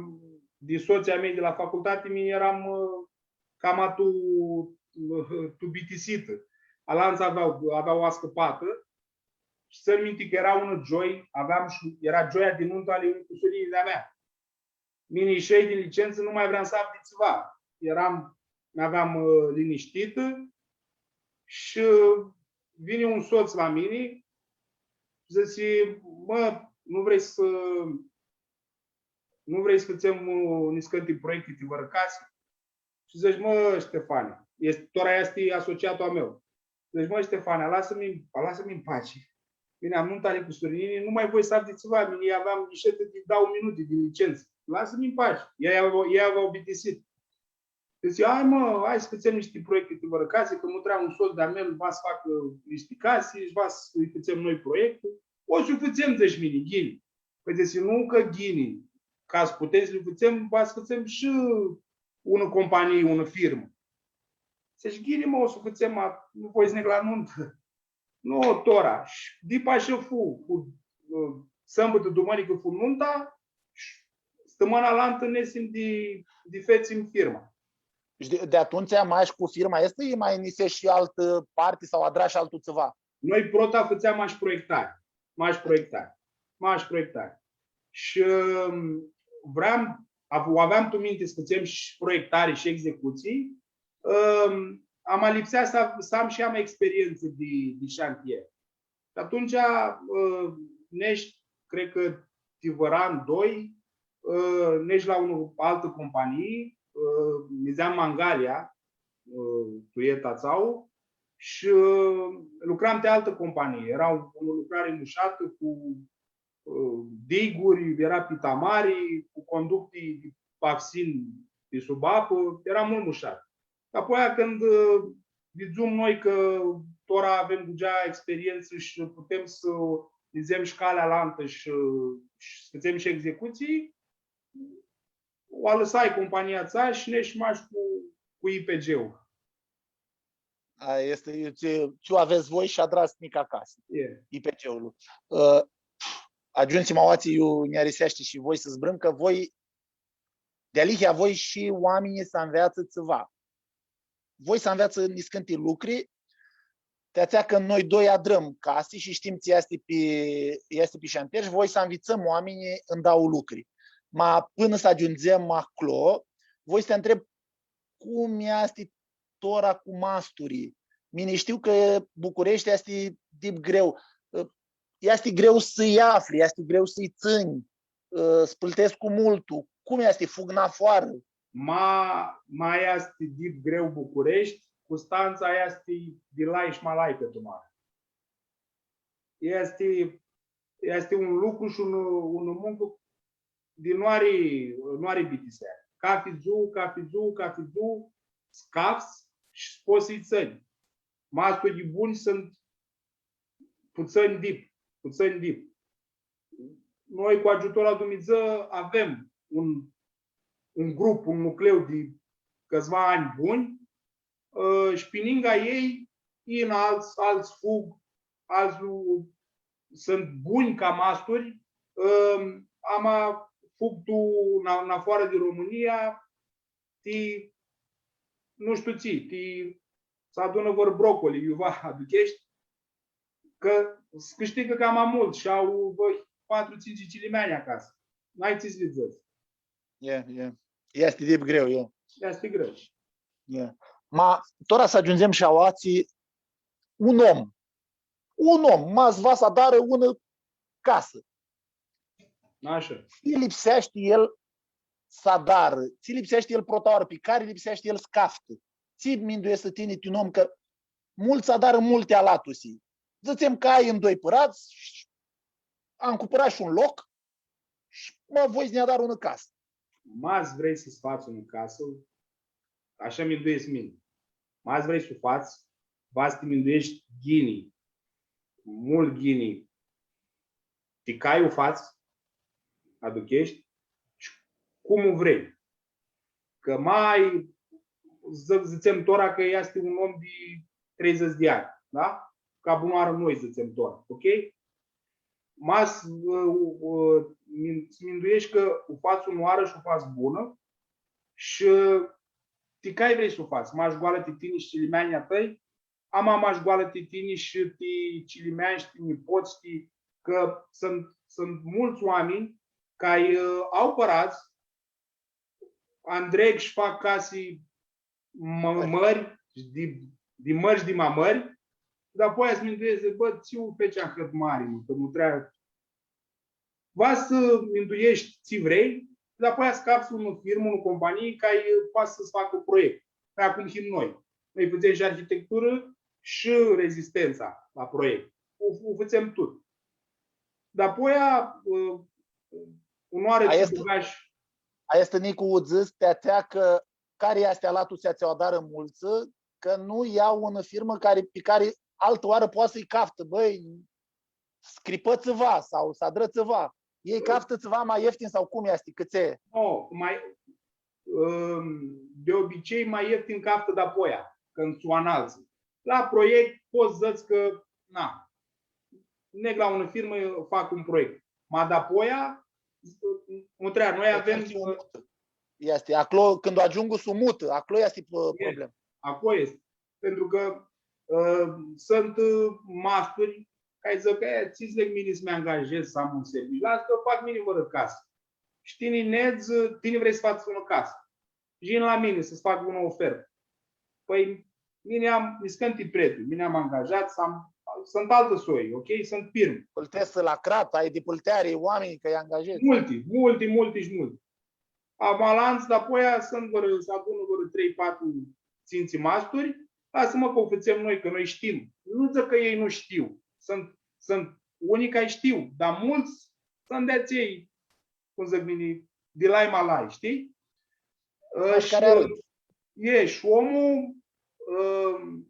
di sotslji a mei di la facultati, mini eram, ã, cama tu, ã, tu bitisitã. Alantsã avea, avea ascãpatã shi tsãn minti cã eara unã gioi, aveam shi, eara gioia di nuntã ali unui cusurin di-a mea. Mini ishii di licentsã, nu ma vream s-aflu di tsiva. Eram, mi aveam, ã, linishtitã shi vini un sots la mini shi dzãtsi, „Mã, nu vrei s-, nu vrei s-fãtsem, ã, niscãnti proiecti ti vãrã casi?” Shi dzãc, „Mã, Ștefane, easti, tora easti asociatul a meu.” Dzãc, „Mã, Ștefane, alasã-mi, alasã-mi în pace. Mini am nunta ali cusurinjlji, nu ma voi s-aflu di tsiva, mini aveam ishetã di dauã minuti di licentsã. Alasã-mi în pace.” Elj avea, elj avea bitisit. Dzãtsi, „Hai, mã, hai s-fãtsem nishti proiecti ti vãrã casi, cã mutrea un sots di-a meu, va s-facã nishti casi shi va s-lji fãtsem noi proiectul.” „O s-u fãtsem”, dzãc mini, „ghini.” Pãi, dzãtsi, „Nu cã ghini, ca s-putem s-li fãtsem, va s-fãtsem shi unã companii, unã firmã.” Dzãc, „Ghini, mã, o s-u fãtsem, ma nu voi s-neg la nuntã.” Nu, tora. Shi dip ashã fu, cu, ã, sãmbãtã, dumãnicã fu nunta shi stãmãna alantã nesim di, di fetsim firma. Shi di, di atumtsea mash cu firma aestã, i ma njisesh shi altã parti sau adrash altu tsiva? Noi prota fãtseam mash proiectari, mash proiectari, mash proiectari. Shi, ãm, vream, av-, aveam tu minti s-fãtsem shi proiectari shi executsii, ãm, ama lipsea s-, s-am shi am experientsã di, di shantier. Shi atumtsea, ã, nesh, cred cã ti vãrã an, doi, ã, nesh la unã altã companii, ã, nidzeam Mangalia, ã, tu Etatsau, shi, ã, lucram ti altã companii. Eara unã lucrari mushatã cu, ã, diguri, eara pi tamari, cu conducti di pafsin pi sub apã, eara multu mushat. Apoia, cãndu, ã, vidzum noi cã tora avem deja experientsã shi putem s-nidzem shi calea alantã shi, shi s-fãtsem shi executsii, u alãsai compania atsea shi nesh mash cu, cu I P G-ul. A, easti, tsi, tsi u avets voi shi adrats nica casã. E. I P G-ul. Ã, agiumsim aoatsi, iu nj-ariseashti shi voi s-zburãm, cã voi dealihea voi shi oaminjlji s-anveatsã tsiva. Voi s-anveatsã niscãnti lucri, ti atsea cã noi doi adrãm casi shi shtim tsi easti pi, easti pi shantier shi voi s-anvitsãm oaminjlji ndauã lucri. Ma pãnã s-agiundzem aclo, voi s-ti ntreb cum easti tora cu masturi. Mini shtiu cã Bucureshti easti dip greu. Easti greu s-lji afli, easti greu s-lji tsãnj, ã, s-pãltescu multu. Cum easti? Fug nafoarã? Ma, ma easti dip greu Bucureshti, Custantsa easti di lai shi ma lai cã tu mari. Easti, easti un lucru shi un, unã muncã di nu ari, nu ari bitisea. Cathi dzuã, cathi dzuã, cathi dzuã, s-cafts shi s-pots s-lji tsãnj. Masturlji bunj suntu putsãnj dip, putsãnj dip. Noi, cu agiutorlu a Dumnidzã, avem un, un grup, un nucleu di cãtsiva anj bunj, ã, shi pi ningã elj, yin altsã, altsã fug, altsã nu, suntu bunj ca masturi, ã, ama fug tu, na, nafoarã di Romãnia, ti, nu shtiu tsi, ti s-adunã vãr brocoli, iuva aducheshti, cã s-cãshtigã cama multu shi au vãr patru, tsintsi cilimeanj acasã. N-ai tsi s-lji dzãts. E, e. Easti dip greu, e. Easti greu. E. Ma, tora s-agiundzem shi aoatsi, un om. Un om, ma s-va s-adarã unã casã. Ashã. Tsi lipseashti el s-adarã, tsi lipseashti el prota oarã, pi cari lipseashti el s-caftã. Tsi mindueshti tini ti un om, cã multsã adarã multi alatusi. Dzãtsem cã ai ndoi pãradz shi am cumpãrat shi un loc shi, mã, voi s-nj-adar unã casã. Ma s-vrei s-fats unã casã, ashã minduescu mini. Ma s-vrei s-u fats, va s-ti mindueshti ghini, multu ghini, ti cai u fats, aducheshti shi cum u vrei. Cã ma, dzã-, dzãtsem tora cã easti un om di treidzãts di anj, da? Ca bunãoarã noi dzãtsem tora, ok? Ma s-, ã, ã, min-, s-mindueshti cã u fats unãoarã shi u fats bunã shi ti cai vrei s-u fats, mash goalã ti tini shi cilimeanjlji a tãi, ama mash goalã ti tini shi ti cilimeanj shi ti nipots, shtii, cã suntu, suntu multsã oaminj cari, ã, au pãradz, andreg shi fac casi mã-, mãri, di, di mãri shi di ma mãri, dapoaia s-mindueshti, bã, tsi u feci ahãt mari, mã, cã nu trea-, va s-mindueshti tsi vrei, dapoaia s-cafts unã firmã, unã companie cari poati s-tsã facã proiect. Pãi acum him noi. Noi fãtsem shi arhitecturã shi rezistentsa la proiect. U, u fãtsem tut. Dapoaia, ã, unãoarã tsi bãgash. Aestã, Nicu, u dzãts ti atsea cã cari easti alatlu tsi u adarã multsã, cã nu ljau unã firmã cari, pi cari altã oarã poati s-lji caftã, bãi, s-cripã tsiva sau s-adrã tsiva. Elj caftã tsiva ma ieftin sau cum easti, cãtse? No, ma, ãm, di obicei ma ieftin caftã dapoaia, cãndu s-u analtsã. La proiect pots s-dzãts cã, na, neg la unã firmã, fac un proiect. Ma dapoaia, mutrea, noi avem, easti, aclo, cãndu agiungu s-u mutã, aclo easti, ã, problem. Aclo easti. Pentru cã, ã, suntu, ã, masturi cari dzãc, „E, tsi dzãc mini s-mi angajez, s-am un serviciu? Las cã fac mini vãrã casã.” Shi tini nedz, tini vrei s-fats unã casã. Shi yin la mini s-tsã fac unã ofertã. Pãi, mini am niscãnti prețuri, mini am angajats, am, suntu altã soi, ok? Suntu firmã. Pãlteshti la crat, ai di pãlteari oaminj cã lji angajezi. Multi, multi, multi shi multi. Am alantsã, dapoaia suntu vãrã, s-adunã vãrã trei, patru, tsintsi masturi, lasã-mã cã u fãtsem noi, cã noi shtim. Nu dzãc cã elj nu shtiu. Suntu, suntu unii cari shtiu, dar multsã suntu di atselj, cum dzãc mini, di lai ma lai, shtii? Ã, shi, e, shi omlu, ã,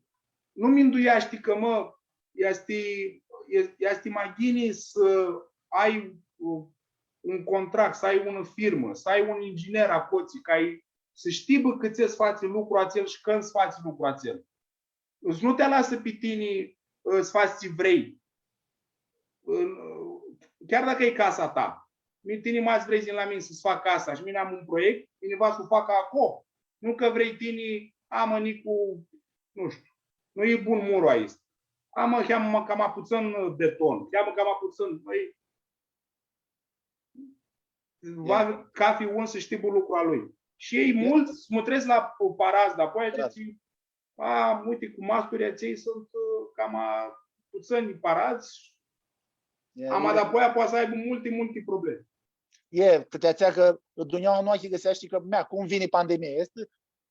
nu mindueashti cã, mã, easti, e-, easti ma ghini s-ai, ã, un contract, s-ai unã firmã, s-ai un inginer acotsi, cari s-shtii, bã, cãtse s-fatsi lucrul atsel shi cãndu s-fatsi lucrul atsel. S-nu ti alasã pi tini, ã, s-fatsi tsi vrei. Ã, chiar dacã e casa ta. Mi-, tini ma s-vrei s-yinj la mini s-tsã fac casa shi mini am un proiect, mini va s-u fac aclo. Nu cã vrei tini, „A, mã, Nicu, nu shtiu, nu e bun murlu aestu. A, mã, cheamã cama putsãn beton, cheamã cama putsãn.” Pãi, va, cathi un s-shtii, bã, lucrul a lui. Shi elj multsã s-mutreshti la paradz, dapoaia dzãtsi, „A, uite, cu masturi atselj suntu, ã, cama putsãnj paradz.” Ama dapoaia poati s-aibã multi, multi problemi. E, ti atsea cã dunjaua nu achicãseashti cã, mea, cum vini pandemia, easti,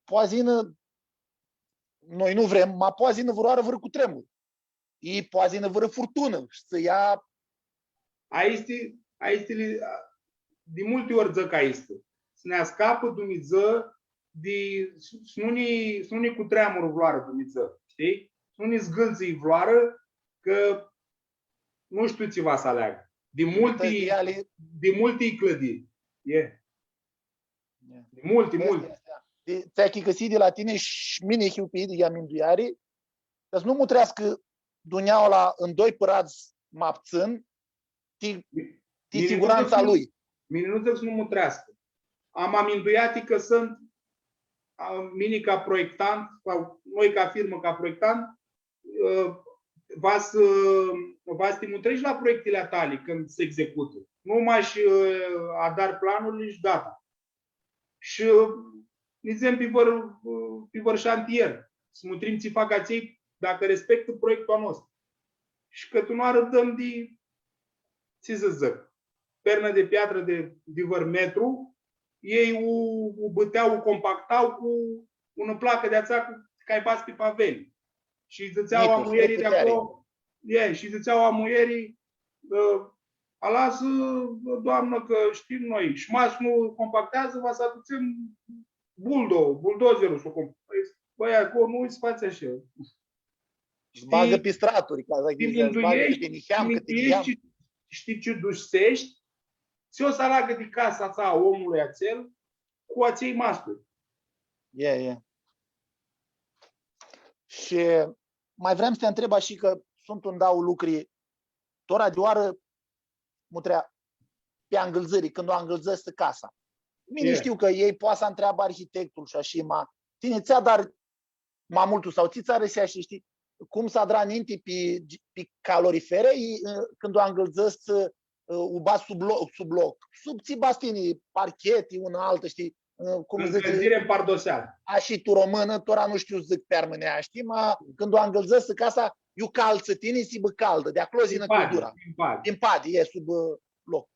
poati s-yinã, noi nu vrem, ma poati s-yinã vãrãoarã vãrã cutremur. I poati s-yinã vãrã furtunã shi s-lja. Aesti, aesti li-, a, di multi ori dzãc aesti. S-nã ascapã Dumnidzã di, s-, s-nu nã, s-nu nã cutreamurã vãrãoarã Dumnidzã, shtii? S-nu nã zgãltsã vãrãoarã, cã nu shtiu tsi va s-aleagã. Di multi, di multi clãdiri. E. Di multi, multi. Di, tsi achicãsii di la tini shi mini hiu pi idyea mindueari, ca s-nu mutreascã dunjaua la un doi pãradz ma ptsãn, ti, ti sigurantsa a lui. Mini nu dzãc s-nu mutreascã. Am aminduiati cã suntu, a, mini ca proiectant, sau noi ca firmã ca proiectant, ã, va s-, va s-ti mutreshti la proiectili a tali cãndu s-executã. Nu mash, ã, adari planurli shi gata. Shi, ã, nidzem pi vãr, ã, pi vãr shantier, s-mutrim tsi fac atselj, dacã respectã proiectul a nostru. Shi cãti unãoarã dãm di, tsi s-dzãc, pernã di piatrã di, di vãr metru, elj u, u bãtea, u compacta cu unã placã di atsea cu, cari badz pi paveli. Shi dzãtsea a muljeri di aclo, e, shi dzãtsea a muljeri, ã, „Alasã, doamnã, cã shtim noi. Shi ma s-nu compacteadzã, va s-adutsem buldo-, buldozerlu s-u comp-.” Pãi, bãi, aclo nu s-fatsi ashi. Bagã pi straturi, ca s-dzãc, bagã cãti niheam, cãti niheam. Shtii tsi dusheshti? Tsi o s-alagã di casa atsea a omlui atsel cu atselj masturi? E, e. Shi mai vream s-ti ntreb ashi cã suntu un dauã lucri, tora di oarã, mutrea, pi angãldzãri, cãndu u angãldzãshti casa. Mini shtiu cã elj poati s-ntreabã arhitectul shi ashi, ma tini tsi adari ma multu sau tsi tsã arãseashti, shtii, cum s-adra ninti pi, pi calorifere, i, ã, cãndu u angãldzãshti, ã, u badz sub loc, sub loc, sub tsi badz tini, parcheti, unã altã, shtii, ã, cum dzãtsi, încălzire în pardoseală. Ashi tu românã, tora nu shtiu s-dzãc pi armãneashti, ma cãndu u angãldzãshti casa, iu caltsã tini, s-hibã caldã, di aclo yini cãldura. Din padi, e, sub, ã, loc.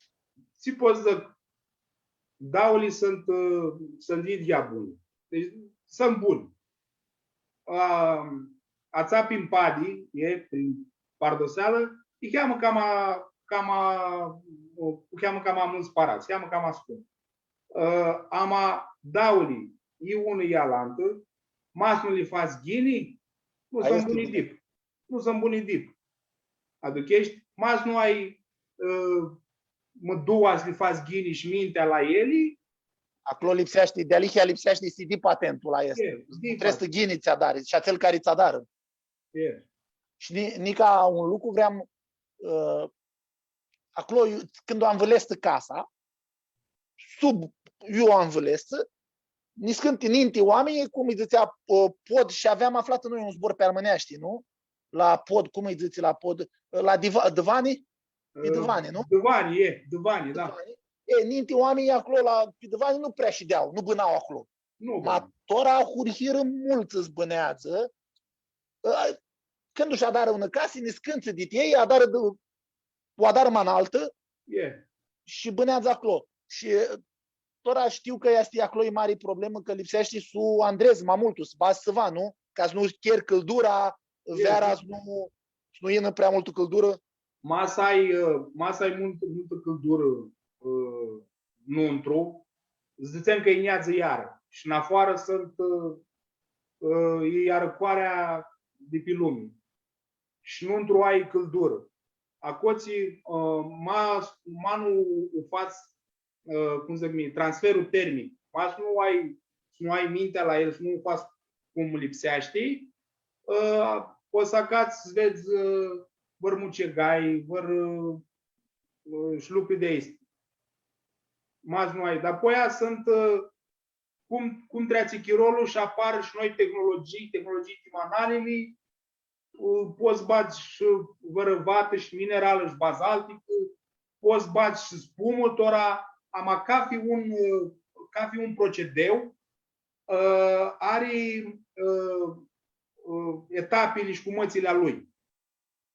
Tsi pot s-dzãc, dauli suntu, ã, suntu idyea buni. Deci, suntu buni. A, atsea pi mpadi, e, pi pardosealã, lji cheamã cama, cama, u cheamã cama multsã paradz, lji cheamã cama scumpu. A, ama dauli, i unã i alantã, ma s-nu li fats ghini, nu suntu buni dip. Nu suntu buni dip. Aducheshti, ma s-nu ai, ã, mãdua s-li fats ghini shi mintea la eali. Aclo lipseashti, dealihea lipseashti s-hii atentu la aestã. E, di fapt. Trebuie s-ghini tsi adari shi atsel cari tsã adarã. E. Shi ni-, nica un lucru vream, ã, aclo, iu, cãndu u anvãleshti casa, sub iu u anvãleshti, niscãnti ninti oaminj, cum lji dzãtsea, ã, pod, shi aveam aflatã noi un zbor pi armãneashti, nu? La pod, cum lji dzãtsi la pod? La diva-, divani? E divani, nu? Divani, e, divani, da. Divani. E, ninti oaminj aclo la, pi divani nu prea shidea, nu bãna aclo. Nu, ma bãna. Tora ahurhirã multsã s-bãneadzã, ã, cãndu sh-adarã unã casã, niscãntsã di elj adarã di, u adarã ma analtã shi bãneadzã aclo. Shi, ã, tora shtiu cã easti aclo e mari problemã, cã lipseashti s-u andredz ma multu, s-badz tsiva, nu? Ca s-nu cheri cãldura, veara s-nu, s-nu yinã prea multã cãldurã. Ma s-ai, ã, ma s-ai multã, multã cãldurã, ã, nuntru, dzãtsem cã neadzã iarã. Shi nafoarã suntu, ã, ã, e arãcoarea di pi lumi. Shi nuntru ai cãldurã. Acotsi, ã, ma, ma nu u fats, ã, cum dzãc mini, transferul termic. Ma s-nu ai, s-nu ai mintea la el, s-nu u fats cum lipseashti, ã, pots s-acats, s-vedz, ã, vãr mucegai, vãr, ã, ã, shi lucri di aesti. Ma s-nu ai. Dar apoia suntu, ã, cum, cum treatsi chirolu shi apar shi noi tehnologii, tehnologii ti manalili, ã, pots s-badz shi vãrã vatã shi mineralã shi bazalticã, pots s-badz shi spumã, tora, ama cafi un, ã, cafi un procedeu, ã, ari, ã, ã, etapili shi cumãtsili a lui.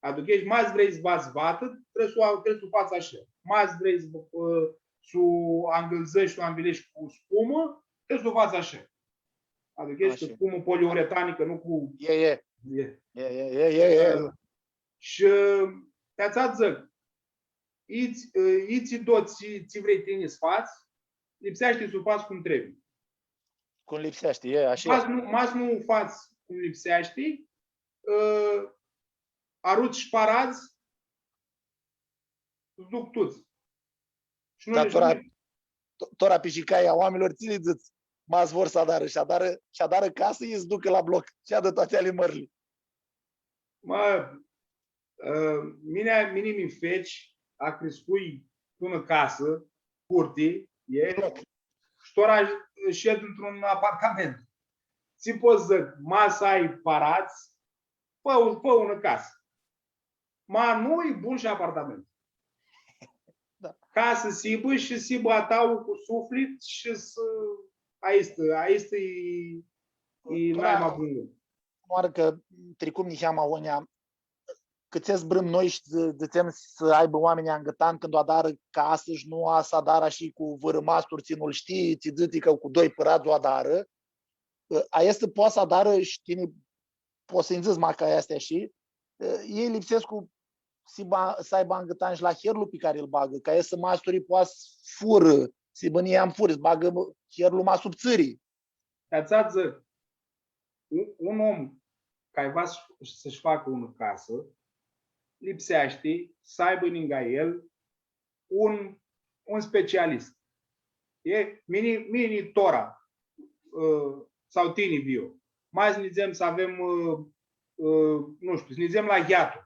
Aducheshti, ma s-vrei s-badz vatã, trebuie s-u, trebuie s-u fats ashi. Ma s-vrei s-, ã, s-u angãldzeshti, s-u anvileshti cu spumã, trebuie s-u fats ashi. Aducheshti cu spumã poliuretanicã, nu cu... E, e. E. E, e, e, e, e. Ã, shi, ã, ti atsea dzãc, itsi, ã, itsi do tsi, tsi vrei tini s-fats, lipseashti s-u fats cum trebuie. Cum lipseashti, e, ashi e. Ma s-nu, ma s-nu u fats cum lipseashti, ã, aruts shi paradz, s-duc tuts. Shi nu... Dar tora, to-, tora pi shicai a oaminjlor, tsi lã dzãts? Ma s-vor s-adarã, sh-adarã, sh-adarã casã, i s-ducã la bloc. Shi adã toati alimãrli. Ma, ã, mini, mini mi feci, acriscui tu unã casã, curti, e, shi tora shed tu un apartament. Tsi pot s-dzãc, ma s-ai paradz, fã, fã unã casã. Ma nu, e bun shi apartament. Da. Ca s-hibã shi s-hibã a tãu cu suflit shi s-, aestã, aestã e, e naima bunã. Oarã cã tricum niheamã agonja, cãtse zburãm noi shi dzã-, dzãtsem s-aibã oaminjlji angãtan cãndu adarã casã shi nu a s-adarã shi cu vãrã mastur tsi nu-l shtii, tsi dzãtsi cã cu doi pãradz u adarã. Aestã poati s-adarã shi tini pots s-nji dzãts, ma ca aestã shi, ã, elj lipsescu s-aibã, s-aibã angãtan shi la herlu pi cari lu bagã, ca aestã masturi poati s-furã, s-bãnã am furã, s-bagã herlu ma subtsãri. Ca s-dzãc, un, un om cari va s-, s-shi facã unã casã, lipseashti s-aibã ningã el un un specialist. E, mini, mini tora, ã, sau tini, Vio. Ma s-nidzem s-avem, ã, ã, nu shtiu, s-nidzem la yeatru.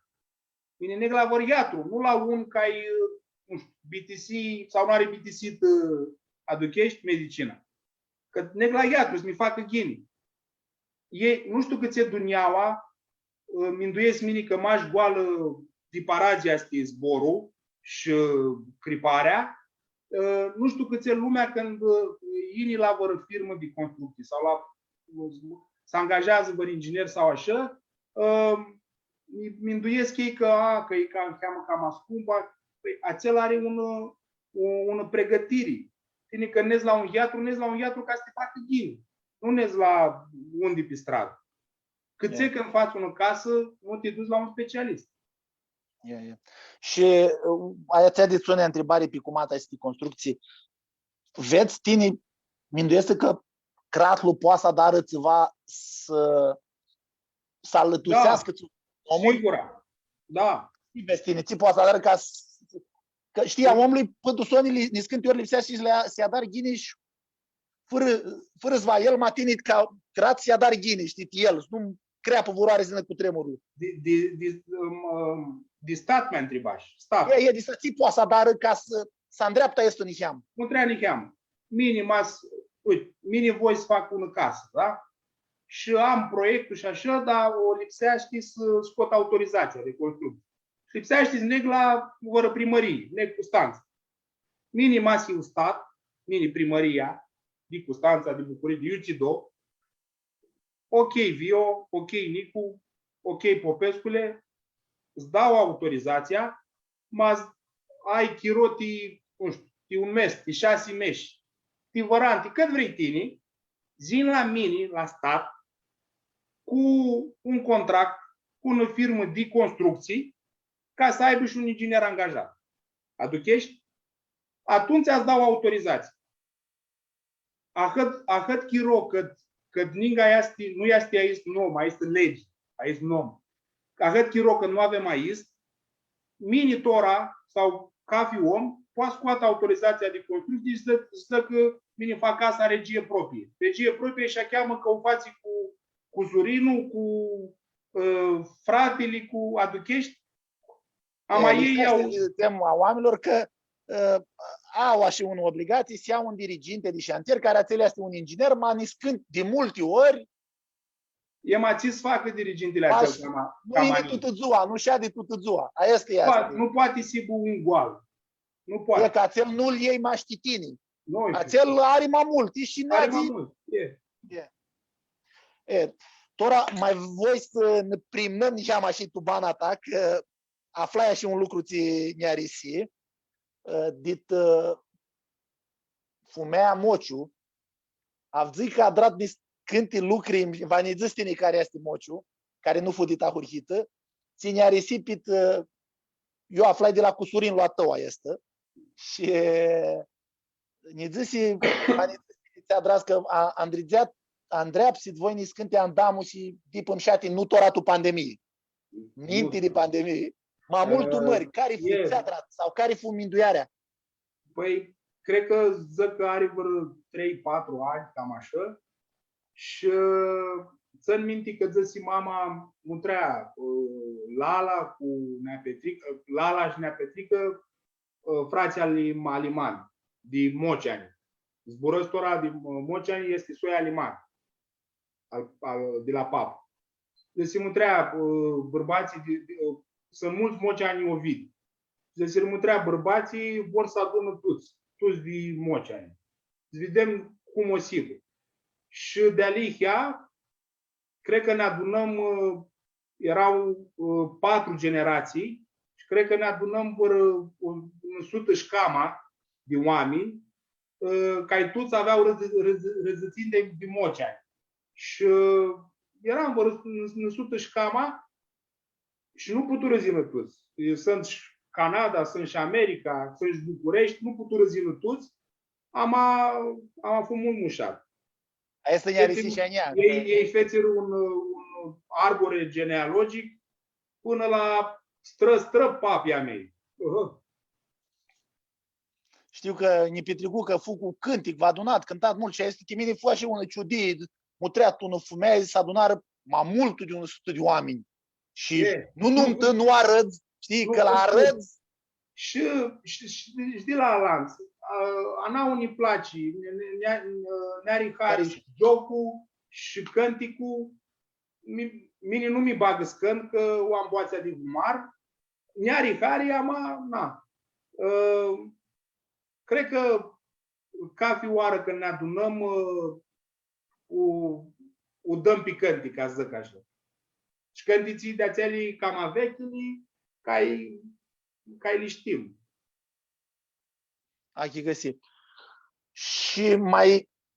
Mini neg la vãr yeatru, nu la un cari, ã, nu shtiu, bitisi sau nu ari bitisitã, ã, aducheshti, medicina. Cã neg la yeatru, s-mi facã ghini. E, nu shtiu cãtse dunjaua, ã, minduescu mini cã mash goalã di paradz easti zborlu shi, ã, criparea, ã, nu shtiu cãtse lumea cãndu, ã, yini la vãrã firmã di constructsii sau la, s-angajeadzã vãr inginer sau ashã, ã, mi-, minduescu elj cã, a, cã e ca, niheamã cama scumpã, pãi, atsel ari unã, ã, u-, unã pregãtiri. Tini cã nedz la un yeatru, nedz la un yeatru ca s-ti facã ghini. Nu nedz la un di pi stradã. Cãtse cãndu fats unã casã, nu ti duts la un specialist. Ia, ia. Shi, ã, atsea di tsãni ntribari pi cumata aesti constructsii. Vedz tini, minduescu cã cratlu poati s-adarã tsiva s-, s-alãtuseascã omlu? Sigura. Da. Tsi vedz tini, tsi poati s-adarã ca s-, cã shtii, a omlui, pãn tu soni, niscãnti ori lipseashti s-lji, s-lji adari ghini shi fãrã, fãrã s-va el, ma tini ca crat s-lji adari ghini, shtii, ti el, s-nu creapã vãrãoarã s-yinã cutremurlu. Di, di, di, ãm, ãm, di stat mi ntribash, stat. E, e, di stat, tsi poati s-adarã ca s-, s-andreaptã aestu niheam? Nu trea niheam. Mini, ma s-, uite, mini voi s-fac unã casã, da? Shi am proiectul shi ashã, dar lipseashti s-scot autorizația de construcție. Lipseashti s-neg la vãrã primãrii, neg Custantsa. Mini ma s-hiu stat, mini primãria di Custantsa, di Bucurii, di iu tsi do, ok, Vio, ok, Nicu, ok, Popescule, s-dau autorizația, ma s-, ai chiro ti, nu shtiu, ti un mes, ti shasi meshi, ti vãrã an, ti cãt vrei tini, s-yinj la mini, la stat, cu un contract cu unã firmã di constructsii, ca s-aibã shi un inginer angajat. Aducheshti? Atumtsea s-dau autorizația. Ahãt, ahãt chiro cãt, cãt ninga easti, nu easti aestu nom, aestã legi, aestu nom. Ahãt chiro cãt nu avem aestu, mini tora sau cafi om poati s-scoatã autorizația di constructsii shi dzã-, dzã cã mini fac casa regie proprie. Regie proprie shi acheamã cã u fatsi cu, cu cusurinlu, cu, ã, fratili, cu aducheshti. Ama elj au, lipseashti s-dzãtsem a oaminjlor cã, ã, au ashi unã obligatsii, s-ljau un diriginti di shantier, cari atsel easti un inginer, ma niscãnti, di multi ori, e, ma tsi s-facã dirigintili atsel, cama, nu cama yini tutã dzua, nu shadi tutã dzua. Aestã easti. Nu poati s-hibã un goal. Nu poati. E cã atsel nu-l ljei mash ti tini. Nu, atsel ari ma multu, e shi neadzi. Ari ma multu, e. E. E, tora ma voi s-nã primnãm niheamã shi tu bana ta, cã aflai shi un lucru tsi nj-arisi, ã, dit, ã, fumealja Mociu, avdzãi cã adrat niscãnti lucri, va nji dzãts tini cari easti Mociu, cari nu fu dit ahurhitã, tsi nj-arisi pit, ã, eu aflai di la cusurinlu a tãu aestã, shi nji dzãsi, ma nji dzãsi, tsi adrat cã a-, andridzea-, andreapsit voi niscãnti andamusi dip mshati, nu tora tu pandemii. Ninti di pandemii, ma multu mãri, cari fu, tsi adrat sau cari fu minduearea? Pãi, cred cã dzãc cã ari vãrã trei, patru anj, cam ashã. Shi tsãn minti cã dzãsi mama, mutrea, ã, Lala cu Nea Petricã, Lala shi Nea Petricã, ã, fratslji ali, ali Mani, di Moceani. Zburãscu tora di, ã, Moceani, easti soi ali Mani, al, al, di la pap. Dzãsi, mutrea, ã, bãrbatslji di, di, ã, suntu multsã Moceani Ovid. Dzãsi, mutrea, bãrbatslji vor s-adunã tuts, tuts di Moceani. S-videm cum o s-hibã. Shi dealihea, cred cã nã adunãm, ã, eara, ã, patru generatsii shi cred cã nã adunãm vãrã, ã, unã sutã shi cama di oaminj, ã, cari tuts avea rãdz-, rãdz-, rãdãtsini di, di Moceani. Shi, ã, earam vãrã unã, unã sutã shi cama shi nu puturã s-yinã tuts. Suntu shi Canada, suntu shi America, suntu shi Bucureshti, nu puturã s-yinã tuts. Ama, ama fu multu mushat. Aestã nj-a arisi shi a njia. Elj, elj fetsirã un, un arbore genealogic pãnã la strã, strã papii a mei. Aha. Shtiu cã nji pitricu, cã fu cu cãntic, va adunat, cãntat multu shi aestã ti mini fu ashi unã ciudii, mutrea tu unã fumealji, s-adunarã ma multu di unã sutã di oaminj. Shi nu numtã, nu arãdz, shtii, cã la arãdz. Shi, shi, shi, shi di la alantsã. A, a nauã nji platsi, nj-, nj-, nj-, nj-ari hari shi gioclu, shi cãnticlu. Mi-, mini nu mi bagã s-cãntu, cã u am boatsea di vumar. Nj-ari hari, ama, na. Ã, cred cã cathi oarã cãndu nã adunãm, ã, u, u dãm pi cãntic, ca s-dzãc ashi. Shi cãntitsi di atseali cama vechili, cai, cai li shtim. Achicãsit. Shi ma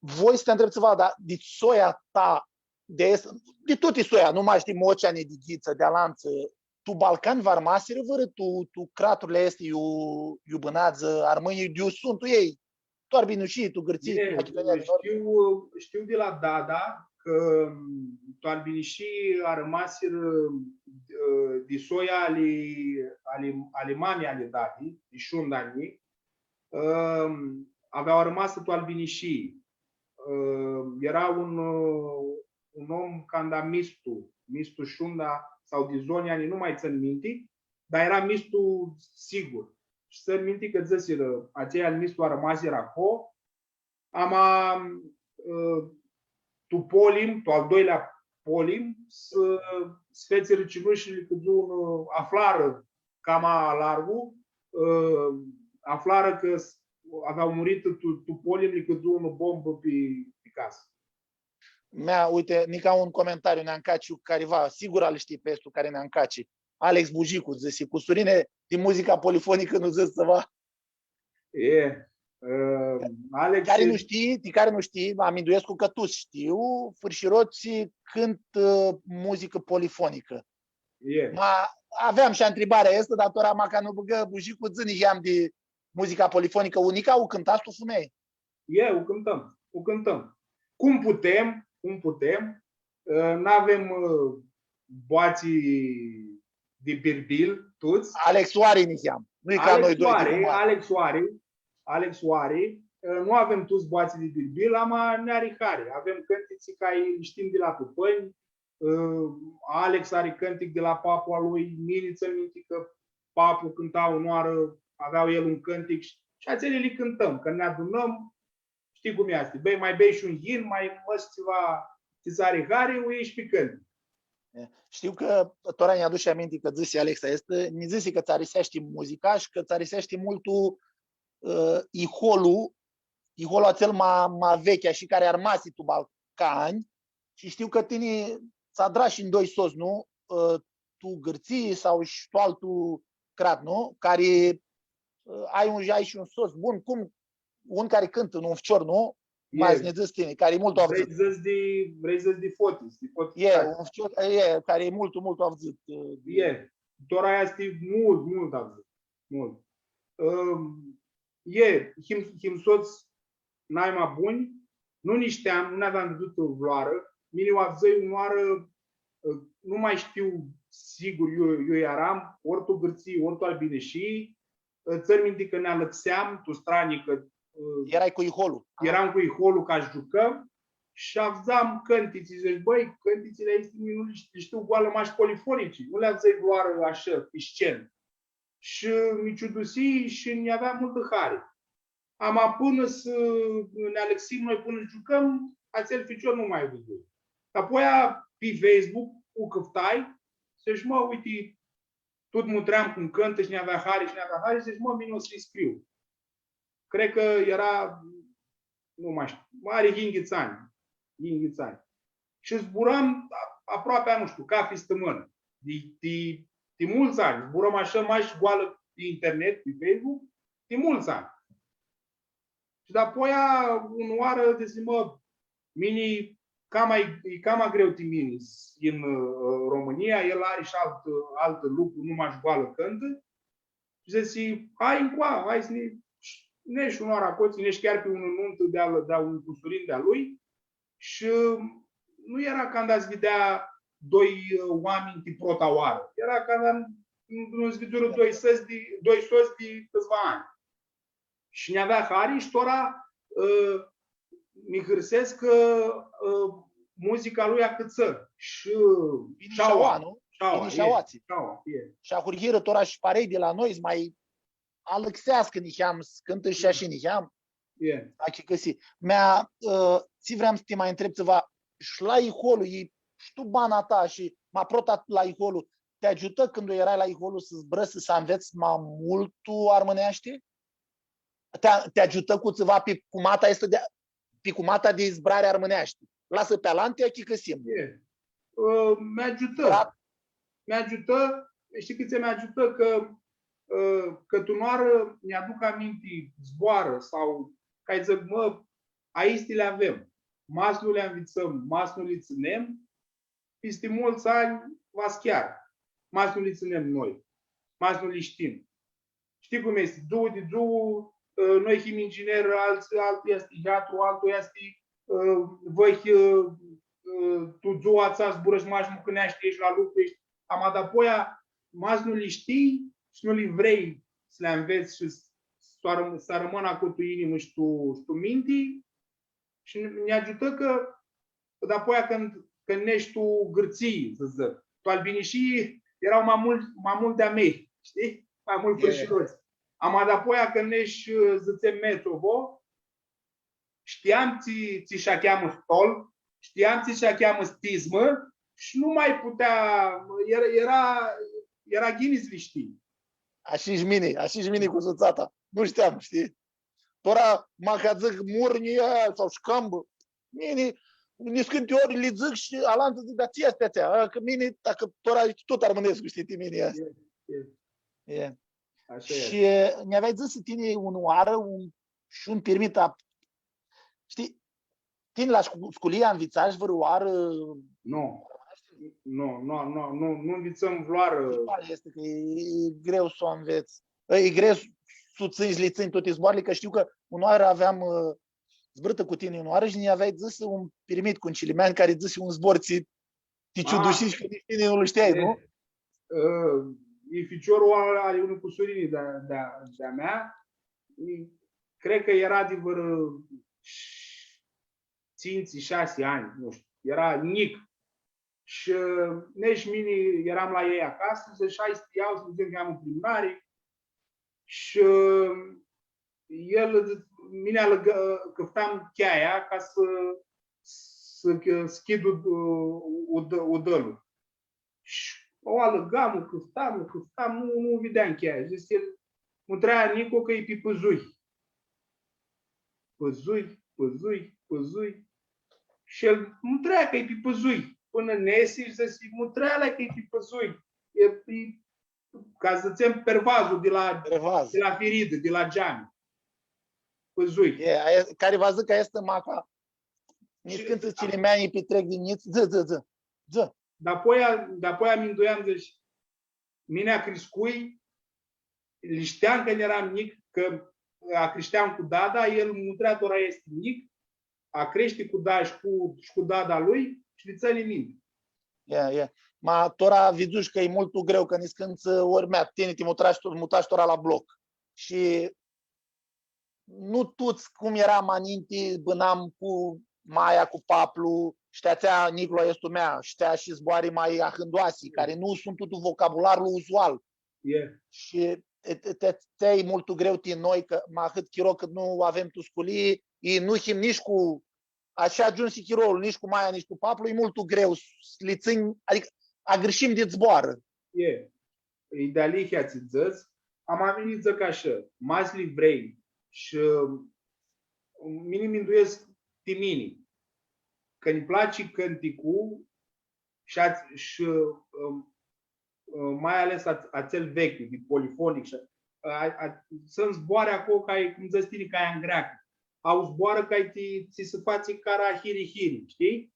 voi s-ti ntreb tsiva, da, di soia ta, di aestã, di tuti soia, nu ma shtiu, Moceani, di Ghitsã, di alantsã, tu Balcan va armasirã vãrã, tu, tu craturli aesti iu, iu bãneadzã armãnjlji, di iu suntu elj, tu Arbinishii, tu Gãrtsii, tu Machidunii di Nord? Shtiu, shtiu di la dada cã, mm, tu Arbinishii armasirã, ã, di soia ali, ali, ali mami ali dadi, di Shundanj, ã, avea armasã tu Arbinishii. Ã, eara un, ã, un om canda Mistu, Mistu Shunda sau di Zonjani, nu ma tsãn minti, dar eara Mistu sigur. Shi tsãn minti cã dzãsirã, atselj al Mistu armasirã aclo, ama, ã, tu polim, tu al doilea polim, s-, s-featsirã cinushi, li cãdzu un, ã, aflarã cama largu, ã, aflarã cã s-, avea murit tu, tu polim, li cãdzu unã bombã pi, pi casã. Mea, uite, nica un comentariu nã ncaci cariva, sigur ali shtii pi aestu cari nã ncaci. Alex Bujicu dzãsi, cusurini, di muzica polifonicã nu dzãts tsiva? E, ã, Alex... Cari nu shtii, ti cari nu shtii, aminduescu cã tuts shtiu, fãrshirots cãntã, ã, muzicã polifonicã. E. Ma aveam shi ntribarea aestã, dar tora ma ca nu bãgã Bujicu, dzã niheam di muzica polifonicã, unica u cãntats tu fumealji? E, u cãntãm, u cãntãm. Cum putem, cum putem, ã, n-avem, ã, boatsi di birbil, tuts. Alex u ari niheam. Nu e ca noi doi di Alex u ari, Alex u ari, ã, nu avem tuts boatsi di birbil, ama nã ari hari. Avem cãntitsi cari li shtim di la pãpãnj, ã, Alex ari cãntic di la papu a lui, mini tsãn minti cã papu cãnta unãoarã, avea el un cãntic shi, shi atseali li cãntãm, cã nã adunãm, shtii cum easti, bei, ma bei shi un yin, ma mãsh tsiva, tsi tsã ari hari, u ljai shi pi cãntic. E, shtiu cã tora nj-adush aminti cã dzãsi Alex aestã, nji dzãsi cã tsã ariseashti muzica shi cã tsã ariseashti multu, ã, iholu, iholu atsel ma, ma vechi, shi cari armasi tu Balcani, shi shtiu cã tini tsã adrash shi ndoi sots, nu? Ã, tu Gãrtsii sau shi tu altu crat, nu? Cari, ã, ai un, ai shi un sots bun, cum, un cari cãntã, un ficior, nu? Ma s-nji dzãts tini, cari e multu avdzãt. Vrei s-dzãts di, vrei s-dzãts di Fotis, di Fotis. E, un ficior, e, cari e multu, multu avdzãt, ã, di... E, tora aestã easti multu, multu avdzãt. Multu. Ã, e, him, him sots naima bunj, nu nã shteam, nu nã aveam vidzutã vãrãoarã. Mini u avdzãi unãoarã, ã, nu ma shtiu sigur, eu, eu earam, ori tu Gãrtsii, ori tu Albinishii, ã, tsãn minti cã nã alãxeam, tu strani, cã, ã, earai cu iholu. Earam cu iholu ca s-giucãm shi avdzam cãntitsi, dzãc, bãi, cãntitsili aesti nu li shtiu, li shtiu goalã mash polifonici, nu li avdzãi vãrãoarã ashã, pi scenã. Shi mi ciudusii shi nj-avea multã hari. Ama pãnã s-nã alãxim noi, pãnã s-giucãm, atsel ficior nu ma vidzui. Apoia pi Facebook u cãftai, dzãsh, mã, uiti, tut mutream cum cãntã shi nj-avea hari shi nj-avea hari, dzãsh, mã, mini o s-lji scriu. Cred cã eara, nu ma shtiu, ari yinghits anj, yinghits anj. Shi zburam a-, aproapi, nu shtiu, cathi stãmãnã. Di, di, di multsã anj, zburam ashã, mash goalã pi internet, pi Facebook, di multsã anj. Shi dapoaia, unãoarã, dzãsi, mã, mini, cama, e, e cama greu ti mini s-yin, ã, Romãnia, el ari shi alt, alt lucru, nu mash goalã cãntã. Shi dzãsi, hai ncoa, hai s-nã, nesh unãoarã aclo, nesh chiar pi unã numtã di a, di a un cusurin di a lui. Shi nu eara canda s-videa doi, ã, oaminj di prota oarã. Eara canda nu, nu s-vidzurã doi sots di, doi sots di cãtsiva anj. Shi nj-avea hari shi tora, ã, mi hãrsescu cã, ã, muzica lui acãtsã. Shi, ã, Vini shaua, shaua, nu? Shaua, vini e, shaua, tsi. Shaua, e. Shi ahurhirã tora shi parei di la noi, s-ma alãxeascã niheam, s-cãntã shi ashi niheam. E. Achicãsi. Mea, ã, tsi vream s-ti ma ntreb tsiva, shi la iholu, e, shi tu bana ta shi ma prota la iholu, ti agiutã cãndu erai la iholu s-zburãts, s-anvets ma multu armãneashti? Ti, ti agiutã cu tsiva pi cumata aestã di, pi cumata di zburari armãneashti? Lasã pi alanti, achicãsim. E. Ã, mi agiutã. Era Mi agiutã, shtii cãtse mi agiutã? Cã, ã, cãti unãoarã nj-aduc aminti zboarã sau, ca s-dzãc, mã, aisti li avem. Ma s-nu li anvitsãm, ma s-nu li tsãnem, pisti multsã anj va s-chearã. Ma s-nu li tsãnem noi, ma s-nu li shtim. Shtii cum easti, dzuã di dzuã, ã, noi him ingineri, altu, altu easti yeatru, altu easti, ã, vãhi, ã, ã, tu dzuã atsea zburãshti mash mucãneashti, eshti la lucru, eshti. Ama dapoaia, ma s-nu li shtii shi nu li vrei s-li anvets shi s-, s-arãm-, s-armãnã aclo tu inimã shi tu, shi tu minti, shi nj-agiutã cã dapoaia cãndu, cãndu neshi tu Gãrtsii, s-dzãc, tu Albinishii, eara ma multu, ma multu di-a mei, shtii? Ma multu, e, frãshirotsi. Ama dapoaia cãndu neshi, dzãtsem, Metsovo, shteam tsi, tsi sh-acheamã stol, shteam tsi sh-acheamã stizmã shi nu ma putea, eara, eara, eara ghini s-li shtii. Ashi shi mini, ashi shi mini cu sutsata. Nu shteam, shtii? Tora, ma ca dzãc, murnji, aia, sau shcambã. Mini, niscãnti ori li dzãc shi alantsã dzãc, „Dar tsi easti atsea?” A, cã mini, dacã tora tut armãnescu, shtii, ti mini easti. E, e. E. Ashi e. Shi nj-aveai dzãsã tini unãoarã un, shi un pirmit a, shtii, tini la scu-, sculii anvitsash vãrãoarã? Nu. Nu, nu, nu, nu, nu nvitsãm vãrãoarã. Easti cã e, e greu s-u anvets. E greu s-u tsãnj, li tsãnj tuti zboarãli, cã shtiu cã unãoarã aveam, ã, zburãtã cu tini unãoarã shi nj-aveai dzãsã un pirmit cu un cilimean cari dzãsi un zbor tsi ti ciudusishi cã nitsi tini nu-l shteai, nu? Ã, e ficiorlu al, al unei cusurini di-a, di-a, di-a mea, e, cred cã eara di vãrã sh-, tsintsi, shasi anj, nu shtiu, eara njic. Shi, ã, neshi mini earam la elj acasã, dzãsh, „Hai s-ti ljau, s-nã dutsem cã am un primnari.” Shi, ã, el, mini alãga-, cãftam cheaia ca s-, s-, s-, schid ud-, ud-, udãlu. Shi u alãgam, u cãftam, u cãftam, nu, nu videam cheaia. Dzãsi el, mutrea Nicu cã e pi pãzui. Pãzui, pãzui, pãzui. Shi el, mutrea cã e pi pãzui. Pãnã nesi shi dzãsi, mutrea-lã cã e pi pãzui. E, e, ca s-dzãtsem, pervazlu di la, pervaz, di la firidã, di la geami. Pãzui. E, aia, cari va dzãcã aestã maca, niscãntsã cilimeanj pitrec di njits, dzã, dzã, dzã, dzã. Dapoaia, dapoaia minduiam, dzãsh, mini acriscui, li shteam cãndu earam njic, cã acrishteam cu dada, el mutrea, tora easti njic, acreshti cu da-, shi cu, shi cu dada lui shi li tsãni minti. E, e. Ma tora vidzush cã e multu greu, cã niscãntsã ori mea, tini ti mutash, mutash tora la bloc. Shi nu tuts, cum eara ma ninti, bãnam cu maia, cu paplu, shtea atsea, Niclu aestu mea, shtea shi zboari ma ahãndoasi, cari nu suntu tu vocabularlu uzual. E. Shi e, te, te, te-i multu greu ti noi, cã ma ahãt chiro cãt nu avem tu sculii, i nu him nitsi cu, ashi agiumsi chirolu, nitsi cu maia, nitsi cu paplu, e multu greu s-li tsãnj, adicã agãrshim di zboarã. E. E dealihea tsi dzãts, ama mini dzãc ashi, ma s-li vrei shi, ã, mini minduescu ti mini, cã nji platsi cãnticlu shi, a, shi, ã, ã, mai ales a, atsel vechiu, di polifonic shi, a, a, suntu zboarã aclo ca e, cum dzãts tini, ca e angreacã. Au zboarã ca e ti, tsi s-fatsi cara hiri-hiri, shtii?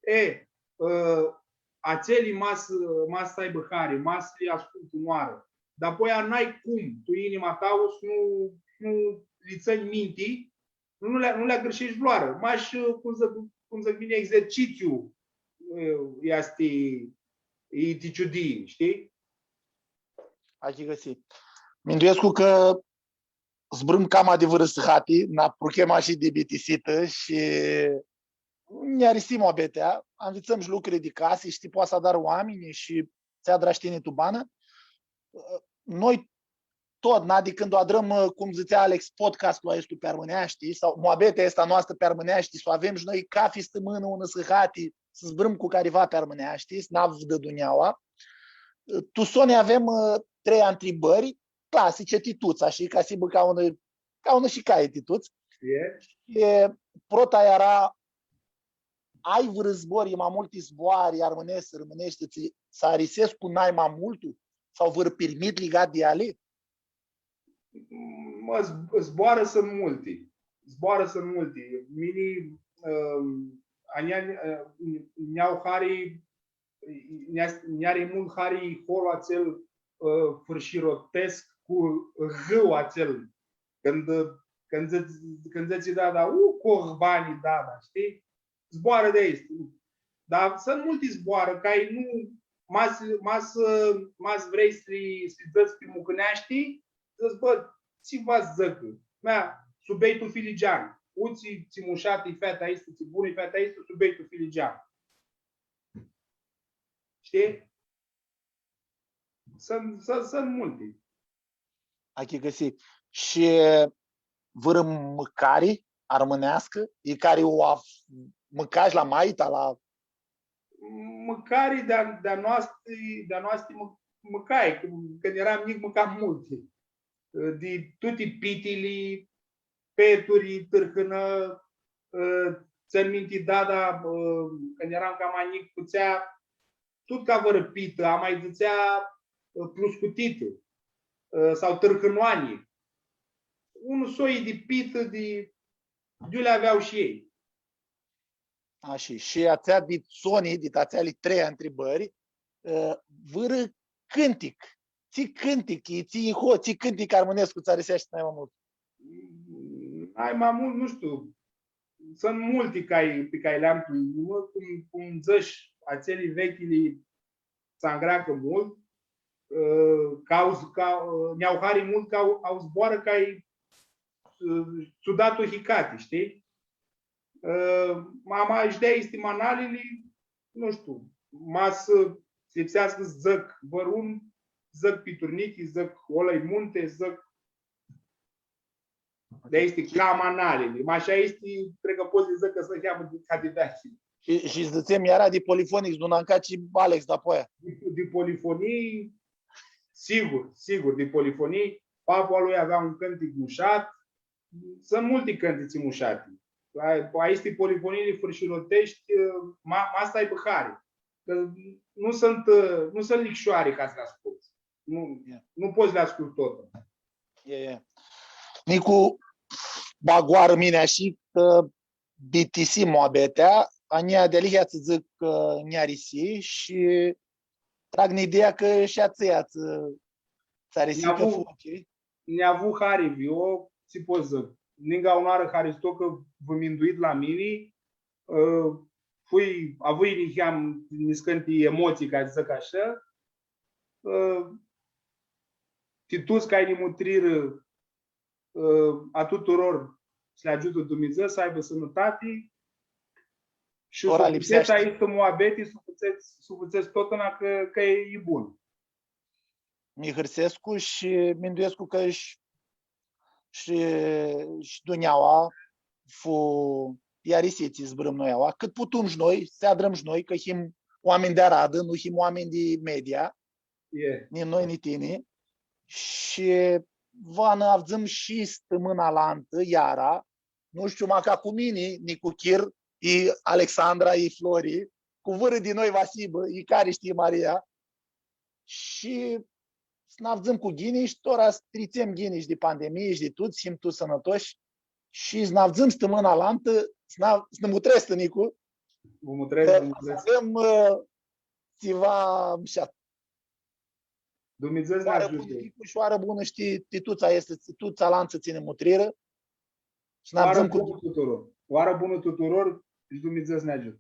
E, ã, atselj ma s-, ma s-aibã hari, ma s-li ascultu unãoarã. Dapoaia n-ai cum, tu inima ta, s-nu, nu li tsãnj minti, nu li, nu li agãrsheshti vãrãoarã. Mash, cum dzãc, cum dzãc mini, exercitsiu, ã, easti, e ti ciudii, shtii? Achicãsi. Minduescu cã zburãm cama di vãrã sãhati, nã apruchem ashi di bitisitã shi nj-arisi muabetea, anvitsãm shi lucri di casi, shtii, poati s-adarã oaminj shi tsi adrash tini tu banã. Noi tut, na, di cãndu u adrãm, cum dzãtsea Alex, podcastul aestu pi armãneashti, sau muabetea aestã a noastrã pi armãneashti, s-u avem shi noi cafi stãmãnã unã sãhati, s-zburãm cu cariva pi armãneashti, s-nã avdã dunjaua. Tu soni avem, ã, trei ntribãri clasice, ti tuts, ashi, ca s-hibã ca unã, ca unã shicai ti tuts. E? Shi prota eara, ai vãrã zbor, i ma multi zboarã armãneshti, rãmãneshti, tsi, tsi arisescu nai ma multu? Sau vãrã pirmith ligat di eali? Mã, z-, zboarã suntu multi. Zboarã suntu multi. Mini, ãm, a njia, ã, nj-au hari, nj-a-, nj-ari multu hari holul atsel, ã, fãrshirotescu cu gh-ul atsel. Cãndu, cãndu dzãtsi, cãndu dzãtsi dada, u, corbanj, dada, shtii? Zboarã di aesti. Dar suntu multi zboarã cari nu, ma s-, ma s-, ma s-vrei s-li, s-li dzãts pi mucãneashti, dzãts, bã, tsi va s-dzãcã? Mea, s-u bei tu filigean. U, tsi, tsi mushatã-i feata aestã, tsi bunã-i feata aestã, s-u bei tu filigean. Shtii? Suntu, suntu, suntu multi. Achicãsii. Shi vãrã mãcari armãneascã, i cari u av-, mãcash la maita, la... Mãcari di-a, di-a noastri, di-a noastri mã-, mãcai, cãndu, cãndu eram njic, mãcam multi. Di tuti pitili, peturi, tãrhãnã, ã, tsãn minti, dada, ã, cãndu eram cama njic, fãtsea tut ca vãrã pitã, ama lji dzãtsea, ã, pluscutitã, ã, sau tãrhãnoani. Un soi di pitã, di, di iu li avea shi elj. Ashi, shi atsea di soni, di atseali trei ntribãri, ã, vãrã cãntic. Tsi cãntic, tsi iho, tsi cãntic armãnescu tsã ariseashti nai ma multu? Nai ma multu, nu shtiu, suntu multi cai, pi cari li am tu inimã, cum, cum dzãsh, atseli vechili s-angreacã multu, ã, ca au, ca, ã, nj-au hari multu, cã au, au zboarã cai, ã, s-u da tu hicati, shtii? Ã, ma, ma, shi di-aesti manalili, nu shtiu, ma s-lipseascã s-dzãc vãrun, dzãc piturnichi, dzãc olai munte, dzãc, di-aesti ca manalili. Ma shi aesti, cred cã pot s-dzãc cã suntu niheamã di-, ca di veaclji. Shi, shi dzãtsem iara di polifonii, s-nu nã ncaci Alex dapoaia. Di, di polifonii, sigur, sigur, di polifonii. Paplu a lui avea un cãntic mushat, suntu multi cãntitsi mushati. Ai, aesti polifonii fãrshiroteshti, ma, ma s-aibã hari. Cã nu suntu, nu suntu licãshoari ca s-li ascultsã. Nu, nu pots s-li ascultsã tut. E, e. Nicu, bagoarã mini ashi cã bitisi muabetea, a njia dealihea tsã dzãc cã nj-arisi shi trag nidea cã shi a tsãia tsã, tsã arisi cã fu ok. Nj-avu hari viu, tsi pot s-dzãc. Ningã unãoarã haristo cã vã minduit la mini, ã, fui, avui niheam niscãnti emotsii, ca s-dzãc ashi. Ã, ti tuts cai nã mutrirã, ã, a tuturor s-li agiutã Dumnidzã, s-aibã sãnãtati shi s-u fãtsets aestã muabeti, s-u fãtsets, s-u fãtsets totna cã, cã e, e bun. Mi hãrsescu shi minduescu cã shi, shi, shi dunjaua fu iarisi tsi zburãm noi aua, cãt putum shi noi, s-adrãm shi noi, cã him oaminj di aradã, nu him oaminj di media, ni noi, ni tini. Shi va nã avdzãm shi stãmãna alantã, iara, nu shtiu, maca cu mini, Nicu Chir, i Alexandra, i Flori, cu vãrã di noi va s-hibã, i cari shtii, Maria, shi s-nã avdzãm cu ghini shi tora s-tritsem ghini shi di pandemii shi di tut, s-him tuts sãnãtoshi shi s-nã avdzãm stãmãna alantã, s-nã, s-nã mutrescu, Nicu, vã mutrescu, cã vã mutrescu, s-avem, ã, tsiva mushat. Dumnidzã s-nã agiutã. Oarã bunã, Nicu, shi oarã bunã, shtii, ti tuts aesti, ti tuts alantsã tsi nã mutrirã. Shi nã avdzãm cu ghini. Oarã bunã tuturor. Oarã bunã tuturor shi Dumnidzã s-nã agiutã.